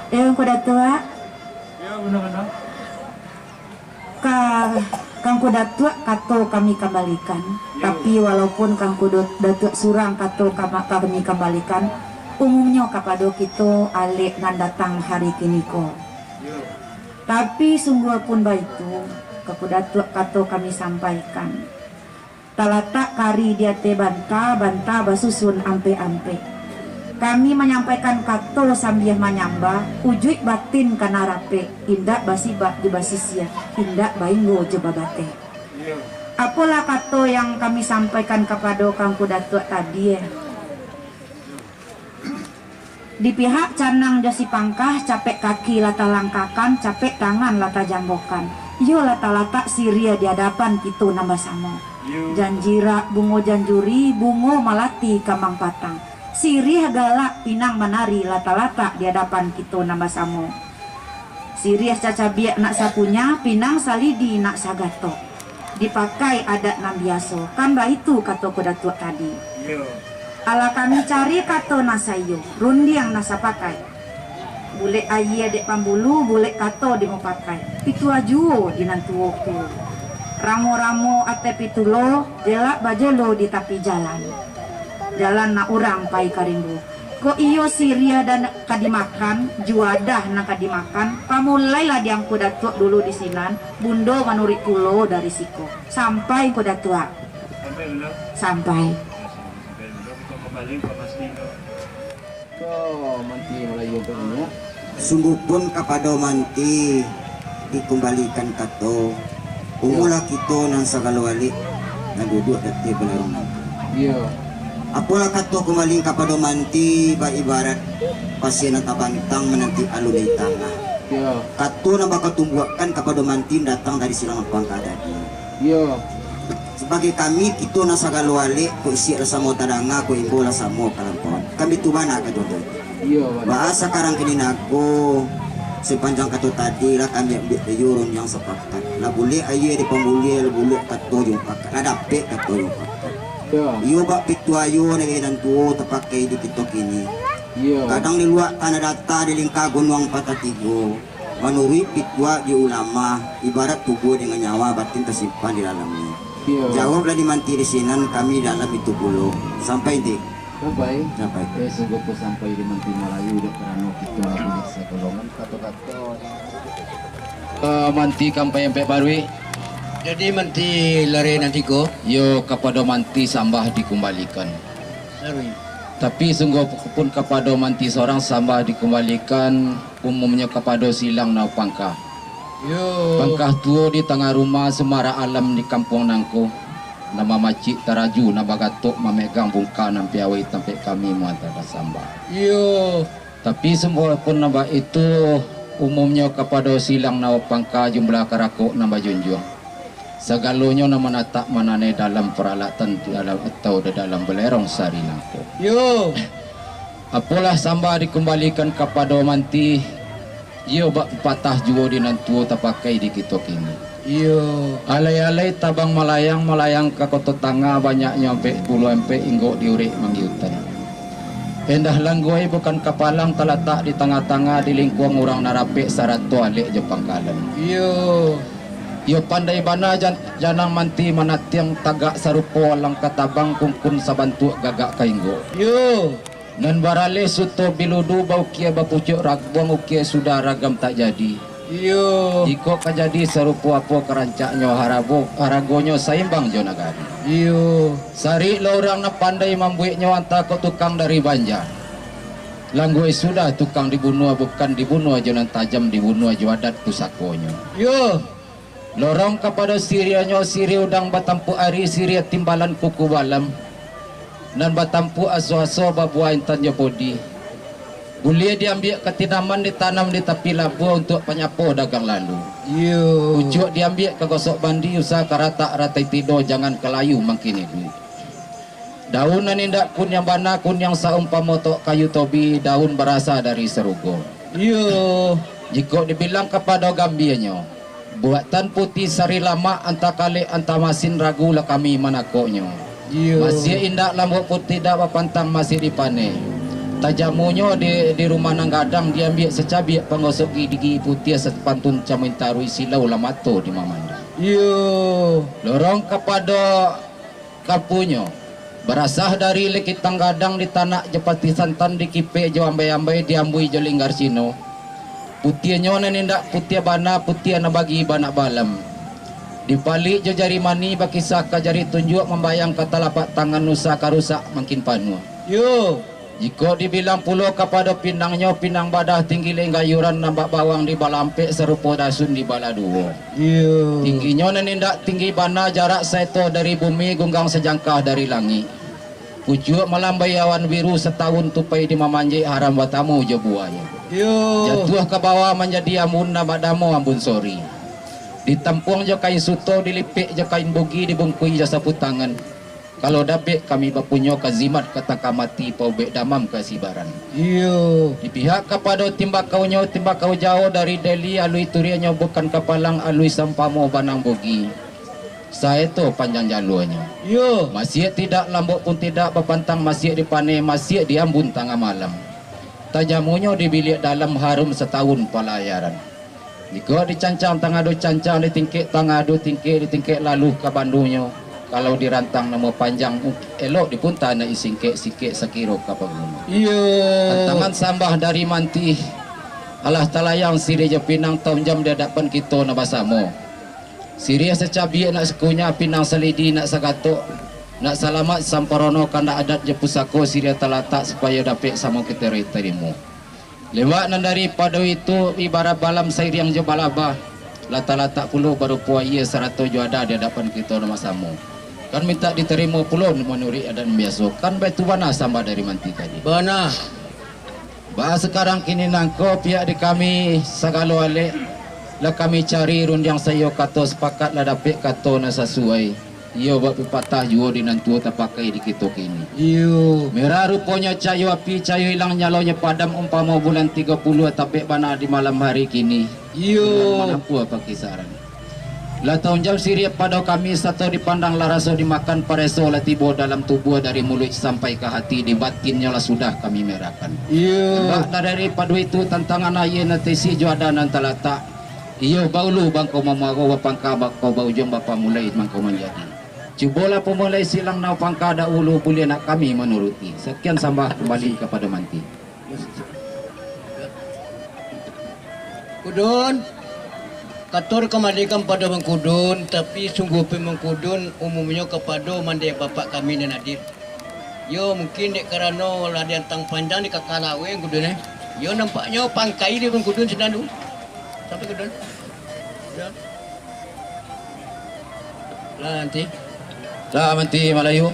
Eh, Angku Datuak. Yo, bana-bana. Ka, ka Angku Datuak kato kami kambalikan. Yo. Tapi walaupun ka Angku Dut-, Datuak surang kato kama-, kami kambalikan, umumnyo kapado kito alek nan datang hari kiniko. Yo. Tapi sungguahpun baitu, ka Angku Datuak kato kami sampaikan. Talatak kari di ateh banta, banta basusun ampek-ampek. Kami manyampaikan kato sambia manyambah, ujuik batin ka nan rapek, indak basibak jo basisiah, indak bainggo jo babateh. Apolah kato yang kami sampaikan kapado ka Angku Datuak tadi, eh? Di pihak canang jo sipangkah, capek kaki lah talangkahkan, capek tangan lah tajambokan. Iyo lah talatak siriah di adapan kito nan basamo. Yo. Janjirak, bungo janjuri, bungo malati, kamang patang. Siriah galak pinang manari lah talatak di adapan kito nan basamo. Siriah cacabiak nak sakunyah, pinang salidi nak sagatok. Dipakai adat nan biaso, kan baitu kato ko Datuak tadi. Iyo. Alah kami cari kato nan saiyo, rundiang nan sapakaik. Bulek aia dek pambulu, bulek kato di mupakai. Pituah juo di nan tuo-tuo. Ramo-ramo ateh pitulo, jelak bajolo di tapi jalan. Jalan nak urang pai ka rimbo. Kok iyo siriah nan ka dimakan, juadah nan ka dimakan, pamulailah di angku Datuak dulu di sinan, bundo manuruik pulo dari siko. Sampai angku Datuak? Sampai. Ko manti Malayu ko nyo. Sungguahpun kapado manti dikumbalikan kato, umurlah kito nan sagalo alek nan duduak di ateh balarong nangko. Iyo. Apolah kato kumbali kapado manti baibarat pasia nan tabantang mananti alun ditangah. Iyo. Kato nan bakatumbuakan kapado manti datang dari silang pangka tadi. Iyo. Sabagai kami, kito nan sagalo alek, ko isiak lah samo tadanga, ko imbau lah samo kalampauan. Kami tu bana kato tadi. Iyo, bana. Baa sakarang kini nangko, sapanjang kato tadi lah kami ambiak iyo rundiang sapakat. Lah bulek aia di pambuliah, lah bulek kato jo mupakat, lah dapek kato jo mupakat. Iyo. Iyo bak pituah ayo nan tuo tapakai di kito kini. Iyo. Kadang di luak tanah data, di lingka gunuang patah tigo. Manuruik pituah di ulama, ibarat tubuah dengan nyawa batin tasimpan di dalamnyo. Iyo. Jawablah di manti di sinan, kami dalam itu pulo. Sampai, Nti? Sampai. Sampai. Eh, sungguah ko sampai di manti Malayu, dek karano kito lah buliah sagolongan kato-kato. Eh, manti kampai ampek baruik. Jadi manti lareh nan tigo? Yo, kapado manti sambah dikumbalikan. Baruik. Tapi sungguah pun kapado manti sorang sambah dikumbalikan, umumnyo kapado silang nan bapangka. Yo. Pangka tuo di tangah rumah, sumara alam di kampuang nangko, nan mamacik taraju, nan bagatok mamegang bungka nan piawai tampek kami muantar ka sambah. Iyo. Tapi sungguah pun nan baitu, umumnyo kapado silang nan bapangka jumlah karakok nan bajunjuang. Sagalonyo nan manatak mananai dalam paralatan di dalam atau di dalam balerong sari nangko. Yo. Apolah sambah dikumbalikan kapado manti, iyo bak pepatah juo di nan tuo tapakai di kito kini. Iyo. Alai-alai tabang malayang, malayang ka koto tangah, banyaknyo ampek puluah ampek inggok di urek manggiutan. Endah langguai bukan kapalang, talatak di tangah-tangah, di lingkuang urang nan rapek, sarato alek jo pangkalan. Iyo. Iyo pandai bana jan-, janang manti manatiang, tagak sarupo langkah tabang, kungkun sabantuak gagak ka inggok. Iyo. Nan baraleh suto biludu, baukia bapucuak rabuang, ukia sudah ragam tak jadi. Iyo. Jikok ka jadi sarupo apo karancaknyo, harabo-, haragonyo saimbang jo nagari. Iyo. Sarik lo urang nan pandai mambueknyo, antah kok tukang dari banja. Langguai sudah tukang dibunuah, bukan dibunuah jo nan tajam, dibunuah jo adat pusakonyo. Iyo. Lorong kapado siriahnyo, siriah udang batampuak ari, siriah timbalan kuku balam, nan batampuak aso-aso, babuah intan jo podi. Buliah diambiak ka tinaman, ditanam di tapi labuah, untuak panyapo dagang lalu. Iyo. Pucuak diambiak ka gosok bandi, usah ka ratak ratai tido, jangan ka layu mangkin iduik. Daun nan indak kuniang bana, kuniang saumpamo tok kayu tobi, daun barasa dari sarugo. Iyo. Jikok dibilang kapado gambianyo, buatan putiah sari lamak, antah kalek antah masin, ragu lah kami manakoknyo. Iyo. Masiak indak lambok putiah, dak bapantang masiak dipaneh. Tajamunyo di, di rumah nan gadang, diambiak sacabiak panggosok gigi, putiah sapantun camin taruih, silau lah mato di mamandang. Iyo. Lorong kapado kampuanyo, barasah dari lekitang gadang, ditanak jo pati santan, dikipek jo ambai-ambai, diambuih jo linggar Cino. Putiahnyo nan indak putiah bana, putiah nan bagi banak balam. Dipalik jo jari manih, bakisah ka jari tunjuak, mambayang ka talapak tangan, usah ka rusak mangkin panuah. Yo. Jikok dibilang pulo kapado pinangnyo, pinang badah tinggi lenggayuran, nan bak bawang di balampek, sarupo dasun di baladuo. Iyo. Tingginyo nan indak tinggi bana, jarak saeto dari bumi, gunggang sajangkah dari langik. Pucuak malambai awan biru, satawun tupai di mamanjek, haram batamu jo buayo. Iyo. Jatuah ka bawah manjadi ambun, nan bak damo ambun sori. Ditampuang jo kain suto, dilipek jo kain bugi, dibungkuih jo sapu tangan. Kalau dapek kami bapunyo, ka jimat ka tangka mati, paubek damam ka sibaran. Iyo. Di pihak kapado timbakaunyo, timbakau jauah dari Deli, alui turiahnyo bukan kapalang, alui sampamo banang bugi. Saeto panjang jalonyo. Iyo. Masiak tidak, lambok pun tidak, bapantang masiak dipaneh, masiak diambun tangah malam. Tajamunyo di biliak dalam, harum satawun palayaran. Jikok dicancang tangah duo cancang, ditingkek tangah duo tingkek, ditingkek lalu ka bandunyo, kalau dirantang namo panjang, elok dipunta nak disingkek-singkek sakiro ka pangulu. Iyo. Tantangan sambah dari manti, alah talayang siriah jo pinang taunjam di adapan kito nan basamo. Siriah sacabiak nak sakunyah, pinang salidi nak sagatok, nak salamat samparono kandak adat jo pusako siriah talatak supayo dapek samo kito tarimo. Lewat nan daripado itu, ibarat balam sairiang jo balabah, lah talatak pulo barupo aia sarato jo adat di adapan kito nan basamo. Kan mintak ditarimo pulo manuruik adat nan biaso. Kan baitu bana sambah dari manti tadi. Bana. Ba sakarang kini nangko pihak di kami sagalo alek, lah kami cari rundiang saiyo kato sapakat lah dapek kato nan sasuai. Iyo bak pepatah juo di nan tuo tapakai di kito kini. Iyo. Merah ruponyo cayo api, cayo ilang nyalonyo padam umpamo bulan tigo puluah tapek bana di malam hari kini. Iyo. Bulan manampua pakisaran. Lah taunjam siriah pado kami, sato dipandang lah raso dimakan, pareso lah tibo dalam tubuah, dari muluik sampai ka hati, di batinnyo lah sudah kami merahkan. Iyo. Bak nan daripado itu, tantangan aia nan taisi jo adat nan talatak. Iyo, baulu bangko mamuaro, bapangka bangko baujuang, bapamulai mangko manjadi. Cubolah pamulai silang nau pangka dahulu, buliah nak kami manuruti. Sakian sambah, kumbali kapado manti. Kudun, kato dikumbalikan pado Mangkudun, tapi sungguah pen Mangkudun umumnyo kapado mandeh bapak kami nan hadir. Yo, mungkin dek karano lah diantang panjang di kaka laweh Mangkudun, eh. Yo, nampaknyo pangkai di Mangkudun sinan tu. Sampai Kudun. Yo. Lah, nanti. Lah, manti Malayu.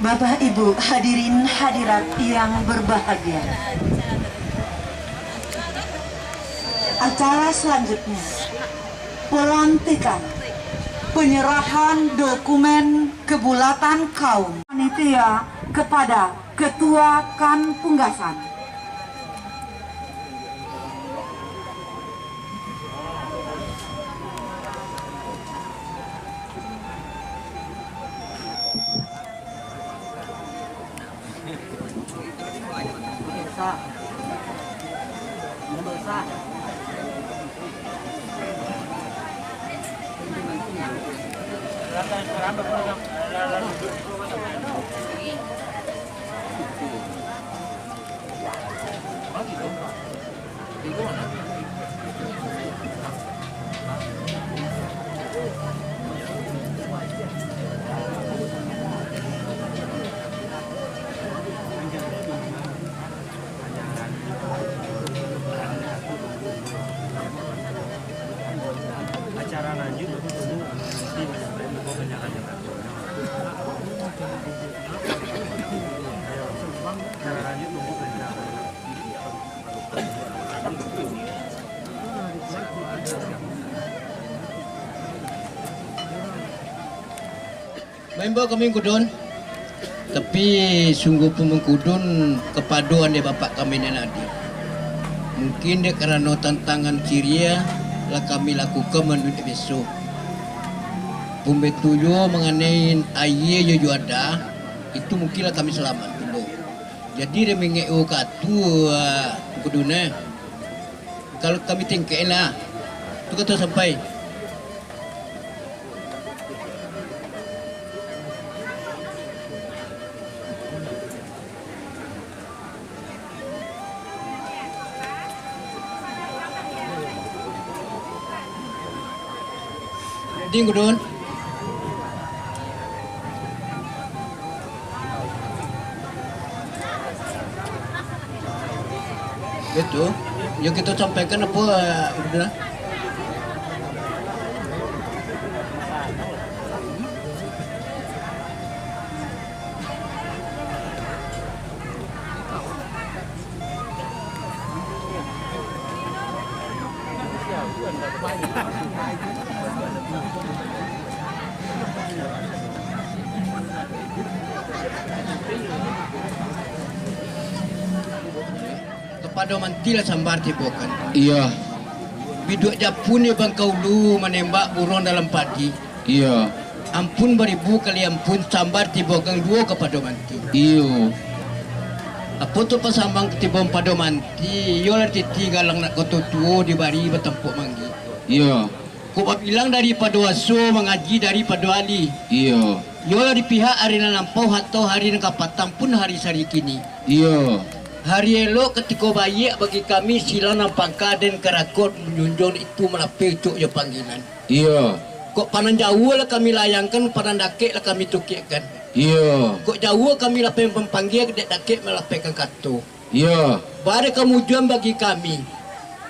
Bapak, Ibu, hadirin hadirat yang berbahagia. Acara selanjutnya, pelantikan, penyerahan dokumen kebulatan kaum panitia kepada Ketua Kan Punggasan. Maimbau kami Mangkudun, tapi sungguah pun Mangkudun kapado andeh bapak kami nan hadir. Mungkin dek karano tantangan siriah lah kami lakukan manuruik biaso. Pun baitu juo manganai aia jo juadah, itu mungkinlah kami salamaik dulu. Jadi, dek mangecek ka tu, ah, Angku Dun, eh. Kalau kami tingkek lah, tu kato sampai. Ding kudun. Betul. Yang kita sampaikan apa, eh, udah? Kapado manti lah samba tibokan. Iya. Biduak japun di bangka ulu, manembak buruang dalam padi. Iya. Ampun baribu kali ampun, samba tibokan juo kapado manti. Iyo. Apo tu pasambang tibo pado manti, iyolah titi galang nak koto tuo dibari batampuak manggi. Iyo. Kok babilang daripado aso, mangaji daripado ali. Iyo. Iyolah di pihak hari nan lampau, atau hari nan ka patang pun hari sari kini. Iyo. Hari elok katiko baiak bagi kami silang nan pangka den karakot manjunjuang itu malapeh ucok jo panggilan. Iyo. Kok panang jauah lah kami layangkan, panang dakek lah kami tukiakkan. Iyo. Kok jauah kami lapeh mampanggia, dek dakek malapehkan kato. Iyo. Baa kamujuan bagi kami.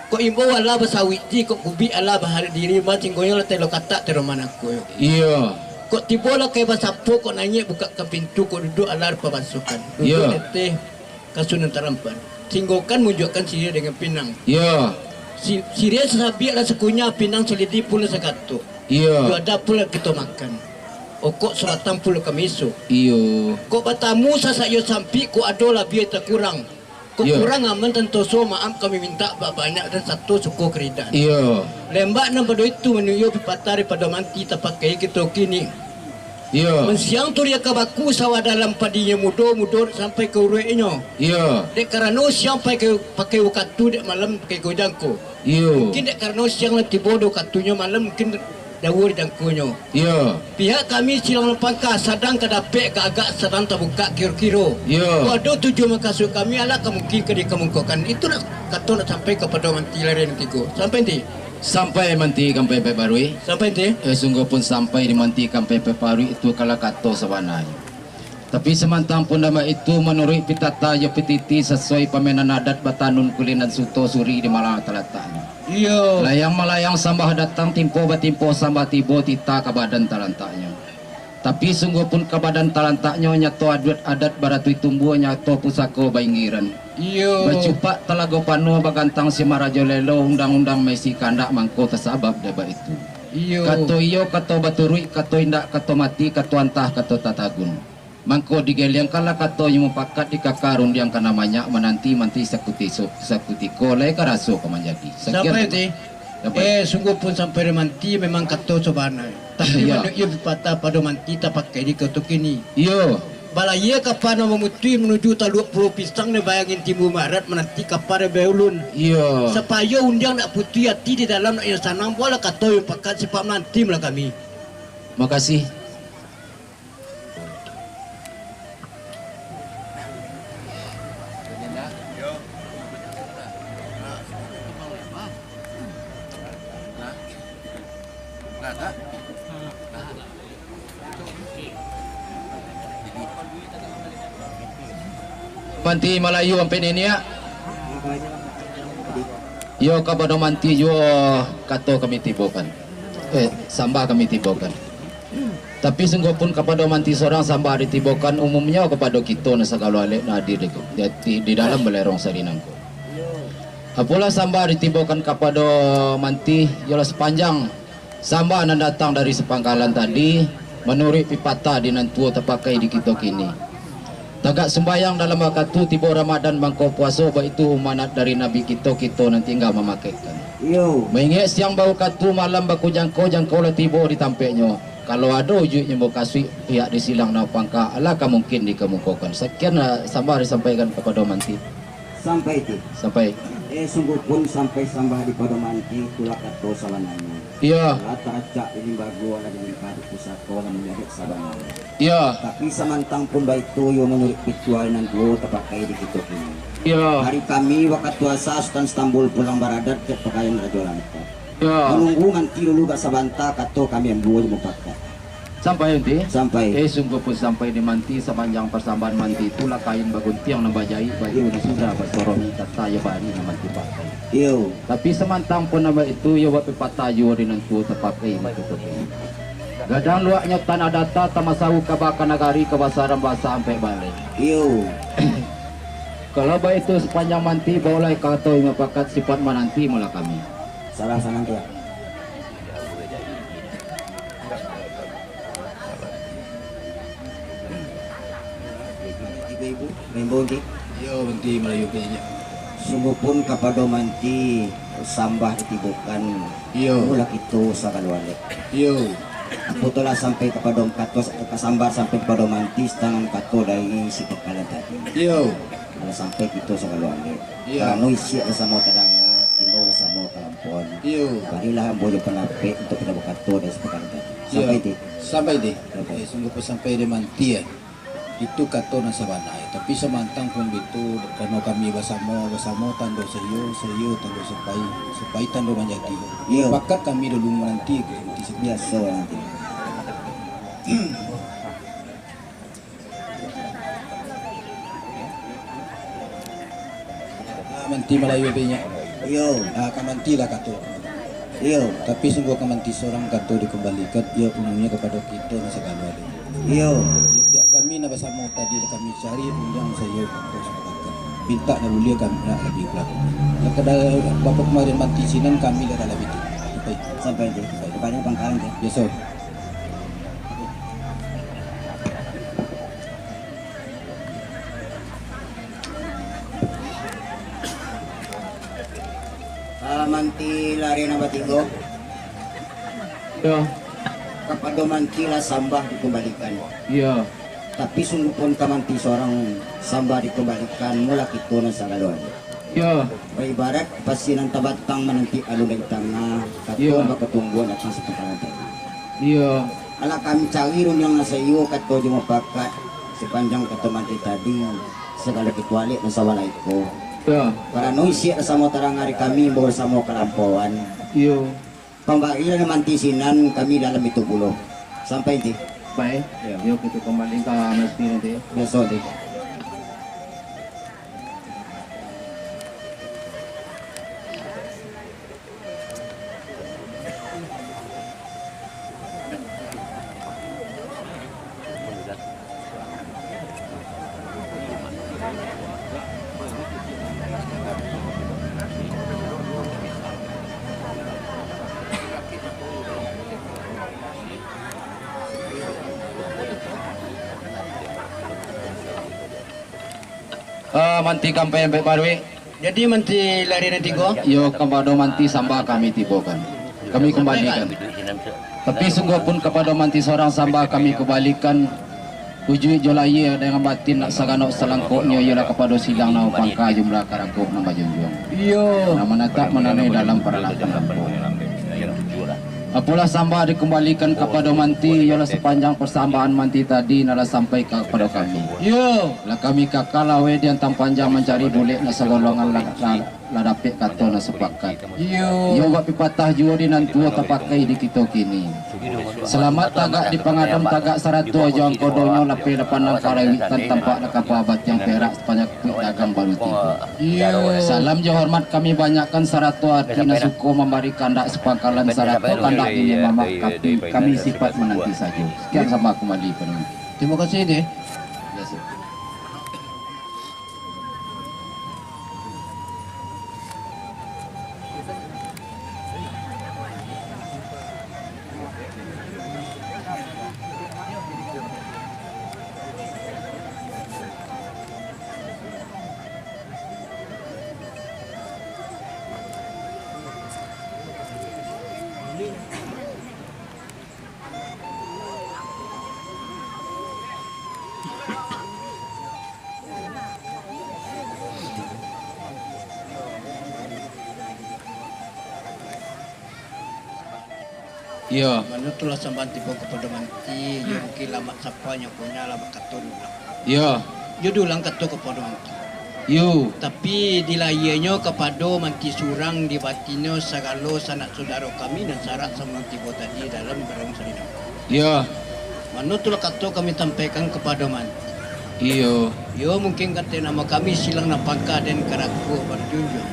Kok imbau alah basawik ji, kok kubik alah baharik diri, ma singgonyo lah telo katak telo manako. Iyo. Kok tibo lah kai basapo, kok naiak bukakkan pintu, kok duduak alah pabasokan. Iyo. Duduak di ateh kasua nan tarampan. Singgokan munjuakkan siriah dengan pinang. Iyo. Si-, siriah sasabiak lah sakunyah, pinang salidi pun lah sakato. Iyo. Juadah pun lah kito makan. Okok sabatang pun lah kami isuak. Iyo. Kok batamu sasak iyo sampik, kok ado labiah takurang. Kok Iyo. kurang aman tantoso, maaf kami mintak babanyak dan sato suko karidan. Iyo. Lembak nan pado itu manuyo pipatah daripado manti tapakai kito kini. Iyo. Mansiang tu dia ka baku sawah dalam padinyo mudo, mudo sampai ka uruiknyo. Iyo. Dek karano siang pakai, pakai ukatu, dek malam pakai kujangko. Iyo. Mungkin dek karano siang lah tibo di ukatunyo, malam mungkin jauah di jangkonyo. Iyo. Pihak kami silang nan pangka sadang ka dapek agak-agak sadang tabukak kiro-kiro. Iyo. Kok ado tujuan mukasuik kami, alah ka mungkin ka dikamungkokan. Itu nak kato nak sampai kapado manti larian tigo. Sampai nanti. Sampai manti kampai babarui. Sampai nanti. Eh, sungguah pun sampai di manti kampai babarui itu kalah kato sabananyo. Tapi samantang pun dek itu, manuruik pitata jo pititi sasuai pamenan adat batanun kulinan suto suri di malang talataknyo. Iyo. Layang malayang sambah datang, timpo batimpo sambah tibo, titah ka badan talantaknyo. Tapi sungguah pun ka badan talantaknyo, nyato aduat adat baratui tumbuah, nyato pusako bainggiran. Iyo. Bacupak talago panuah, bagantang si marajo lelo, undang-undang maisi kandak, mangko tasabab dek baitu. Iyo. Kato iyo, kato baturuik, kato indak, kato mati, kato antah, kato tatagun. Mangko digeliangkanlah katonyo mupakat, dikaka rundiang ka nan banyak, mananti-manti sakuti-, sakutiko lai karaso ka manjadi. Sakian. Sampai ti? Sampai. Eh, sungguah pun sampai di manti memang kato sabana. Tapi Iyo. manuik iyo pipatah pado manti tapakai di kato kini. Iyo. Balayia kapa nan mamutuih manuju Taluak Pulau Pisang, nan baangin timur barat, mananti kapa dari baulun. Iyo. Sapayo undiang nak putuih ati di dalam nak iyo sanang, buatlah kato iyo pakat, sipak mananti malah kami. Makasih. Manti Malayu ampek niniak. Iyo, kapado manti juo kato kami tibokan. Eh, sambah kami tibokan. Tapi sungguah pun kapado manti sorang sambah ditibokan, umumnyo kapado kito nan sagalo alek nan hadir di, di, di dalam balerong sari nangko. Apolah sambah ditibokan kapado manti, iyolah sapanjang sambah nan datang dari sapangkalan tadi, manuruik pipatah di nan tuo tapakai di kito kini. Tagak sumbayang dalam wakatu tibo Ramadan mangko puaso, baitu amanat dari Nabi kito, kito nan tingga mamakaikan. Iyo. Maingek siang baukatu, malam bakujangko, jangko lah tibo di tampeknyo. Kalau ado ujuiknyo mukasuik pihak di silang nan pangka, alah ka mungkin dikamukokan. Sakian, ah, sambah disampaikan kapado Manti. Sampai ti. Sampai. Eh, sungguahpun sampai sambah dipado Manti, itulah kato sabananyo. Iyo. Lah taracak di limbago, lah di lingka di pusako, lah manjadi sabananyo. Iyo. Tapi samantang pun baitu, iyo manuruik pituah nan tuo tapakai di kito kini. Iyo. Ari kami wakatu asa Sutan Stambul pulang baradat ka Pagayan Rajo Langkat. Iyo. Manunggu Manti dulu basabanta, kato kami ambo jo mupakat. Sampai, Manti? Sampai. Eh, sungguahpun sampai di Manti, sapanjang pasambahan Manti tu lah kain baguntiang nan bajaik, baju nan sudah basorohi, tata jo bari nan Manti pakai. Iyo. Tapi samantang pun nan baitu, iyo bak pipatah juo di nan tuo tapakai di kito kini. Gadang luaknyo tanah data, tamasawu kaba ka nagari, kabasaran basa ampek baleh. Iyo. Kalau baitu, sapanjang Manti baolai kato, iyo mupakat, sipaik mananti molah kami. Salah sanang tiak. Ibu-ibu, Manti. Iyo, Manti Malayu kayaknya. Sungguahpun kapado Manti sambah ditibokan, iyo, mulah kito sagalo alek. Iyo. Apo tu lah sampai kapado kato, ka sambah sampai kapado Manti, satangan kato dari si pangkalan tadi. Iyo. Kalau sampai kito sagalo alek. Iyo. Karano isiak lah samo tadanga, imbau lah samo kalampauan. Iyo. Barilah ambo jo pandapek untuak pado bakato dari si pangkalan tadi. Iyo. Sampai ti? Sampai ti? Sampai. Eh, sungguahpun sampai di Manti, eh. Itu kato nan sabana, eh. Tapi samantang pun bitu, karano kami basamo, basamo tando saiyo, saiyo tando sapai, sapai tando manjadi. Iyo. Pakat kami dulu mananti, Manti. Biaso nanti. Ah, Manti Malayu tu inyo. Iyo. Ah, ka Manti lah kato. Iyo. Tapi sungguah ka Manti sorang kato dikumbalikan, iyo punyo kapado kito nan sagalo ado. Iyo. Pihak kami nan basamo tadi lah kami cari rundiang saiyo kato sapakaik. Pintak nan buliah kami nak labiah pulang. Lah kada bapa kamarin Manti sinan kami lah dalam itu. Sampai. Sampai tu. Sampai. Sampai pangkalan tu. Biaso. Ah, Manti Lare nan batigo. Iyo. Kapado Manti lah sambah dikumbalikan. Iyo. Tapi sungguahpun ka Manti sorang sambah dikumbalikan, mulah kito nan sagalo. Iyo. Baibarat pasi nan tabatang mananti alun dari tangah, kato, iyo, bakatungguan datang sapangkalan tadi. Iyo. Alah kami cari rundiang nan saiyo kato jo mupakat, sapanjang kato Manti tadi, sagalo kito alek nan sabana iko. Iyo. Karano isiak lah samo tadanga dari kami, imbau lah samo kalampauan. Iyo. Pambarian Manti sinan kami dalam itu pulo. Sampai ti? Baik. Iyo. Yo, kito kumbali ka Manti nanti. Biaso ti. Ah, Manti Kampai Ampek Baruik. Jadi, Manti Lare nan tigo? Yo, kapado Manti sambah kami tibokan. Kami kumbalikan. Tapi sungguahpun kapado Manti sorang sambah kami kumbalikan. Ujuik jo lahia dengan batin nak saganok salangkoknyo, iyolah kapado silang nan bapangka, jumlah karangkok nan bajunjuang. Iyo. Nan manatak mananai dalam paralatan ambo. Apolah sambah dikumbalikan kapado Manti, iyolah sapanjang pasambahan Manti tadi nan lah sampai kapado kami. Iyo. Lah kami kakal aweh di antang panjang mancari bulek nan sagolongan lah, lah, lah dapek kato nan sapakat. Iyo. Iyo bak pipatah juo di nan tuo tapakai di kito kini. Salamaik tagak di pangadam, tagak sarato jo angko donyo, lapeh lah pandang ka lauik, tan tampak lah kapua batiang perak, sapanjang kuik dagang baru tibo. Iyo. Salam jo hormat kami banyakkan, sarato ati nan suko mambari kandak sapangkalan, sarato kandak niniak mamak kami, kami sipaik mananti sajo. Sekian sambah kumbali. Tarimo kasih, Deh. Biaso. Iyo. Mano tu lah sambahan tibo kapado manti, iyo mungkin lamak sapa nyo punyo lah bakato diulang. Iyo. Iyo diulang kato kapado manti. Iyo. Tapi di lahianyo kapado manti surang, di batinnyo sagalo sanak saudaro kami nan sarak samo tibo tadi dalam barang salino. Iyo. Mano tu lah kato kami sampaikan kapado manti. Iyo. Iyo, mungkin kato namo kami silang nan pangka den karakuak barjunjuang.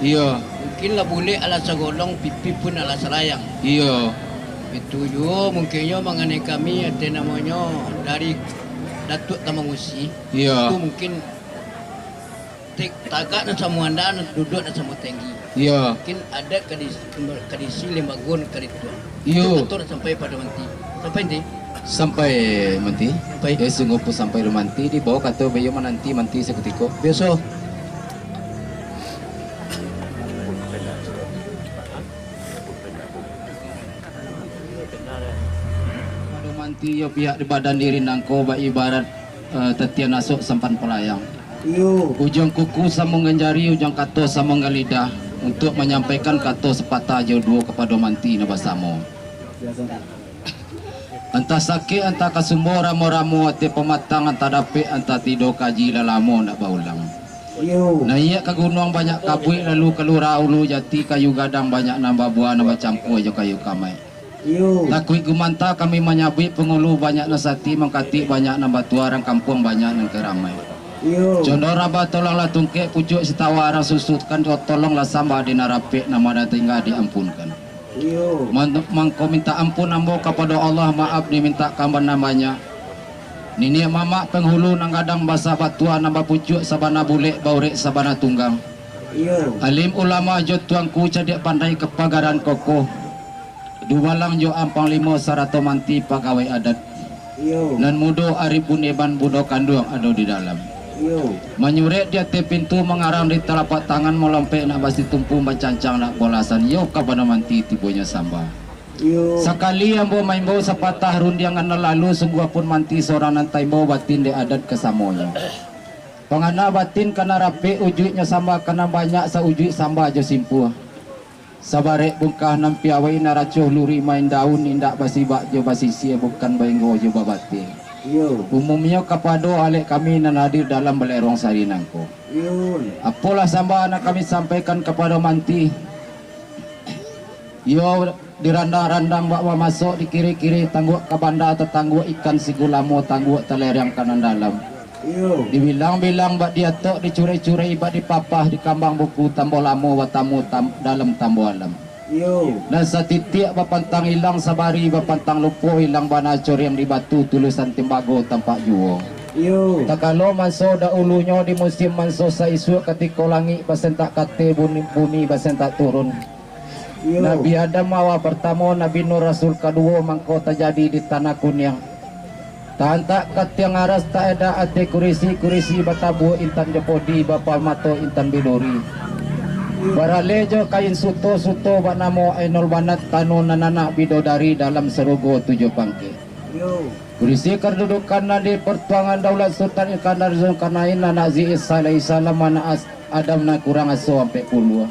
Iyo. Mungkin lah bulek alah sagolong, pipi pun alah salayang. Iyo. Itu juo mungkinnyo manganai kami, ati namonyo dari Datuak Tamangusi. Iyo. Itu mungkin Tik, tagak nan samo anda, nan duduak nan samo tinggi. Iyo. Mungkin adat ka di-, ka diisi, limbago nan ka dituang. Iyo. Itu kato nan sampai pado manti. Sampai, Nti? Sampai, Manti. Sampai. Eh, sungguah pun sampai di manti, dibawo kato baiyo mananti manti sakutiko. Biaso. Pado manti iyo pihak di badan diri nangko baibarat, eh, tatian asok sampan palayang. Iyo. Ujuang kuku sambung jari, ujuang kato sambung lidah, untuak manyampaikan kato sapatah jo duo kapado manti nan basamo. Antah sakik, antah kasumbo, ramo-ramo ati pamatang, antah dapek, antah tido kaji, lah lamo ndak baulang. Iyo. Naiak ka gunuang banyak kabuik, lalu ka lurah ulu jati, kayu gadang banyak nan babuah, nan bacampua jo kayu kamaik. Iyo. Takuik gumanta kami manyabuik, pangulu banyak nan sati, mangkatik banyak nan batuah, urang kampuang banyak nan karamai. Iyo. Condong raba tolanglah tungkek, pucuak sitawa urang susutkan, tolonglah sambah di nan rapek, nan ma nan tingga diampunkan. Iyo. Man-, mangko mintak ampun ambo kapado Allah, maaf dimintak ka nan banyak. Niniak mamak panghulu nan gadang basa batuah, nan bapucuak sabana bulek, baurek sabana tunggang. Iyo. Alim ulama jo tuangku cadiak pandai, kapagaran kokoh. Dubalang jo ampang limo sarato manti pagawai adat. Iyo. Nan mudo Arif Buneban budo kanduang ado di dalam. Iyo. Manyurek di ateh pintu, mangarang di talapak tangan, malompek nak basitumpu, bacancang nak bolasan, iyo ka bana manti tibonyo sambah. Iyo. Sakali ambo maimbau sapatah rundiang nan lalu, sungguah pun manti sorang nan taimbau, batin dek adat kasamonyo. Pangana batin kana rapek, ujuiknyo sambah kana banyak, saujuik sambah jo simpua. Sabarek bungkah nan piawai, nan racuah luruih main daun, indak basibak jo basisia, bukan bainggo jo babatia. Iyo. Umumnyo kapado alek kami nan hadir dalam balerong sari nangko. Iyo. Apolah sambah nan kami sampaikan kapado manti? Iyo, dirandang-randang bak mamasok, dikirih-kirih tangguak ka banda, tatangguak ikan sigulamo, tangguak taleriang ka nan dalam. Iyo. Dibilang-bilang bak diatok, dicurai-curai bak dipapah, dikambang buku tambo lamo, batamu tam-, dalam tambo alam. Iyo. Nan satitiak bapantang ilang, sabari bapantang lupo, ilang bana coriang di batu, tulusan timbago tampak juo. Iyo. Takalo manso dahulunyo, di musim manso saisuak, katiko langik basentak kateh, bumi, bumi basentak turun. Iyo. Nabi Adam awa partamo, Nabi Nuh rasul kaduo, mangko tajadi di tanah kuniang. Taantak ka tiang aras, taedak ateh kurisi, kurisi batabua intan jo podi, bapamato intan biduri. Baraleh jo kain suto, suto banamo Ainul Banat, tano nan anak bidodari dalam sarugo tujuah pangkek. Kurisi kadudukan nan di partuangan daulat Sultan Iskandar Zulkarnain, anak Zi Isa alaihissalam, anak As-, Adam nan kurang aso ampek puluah.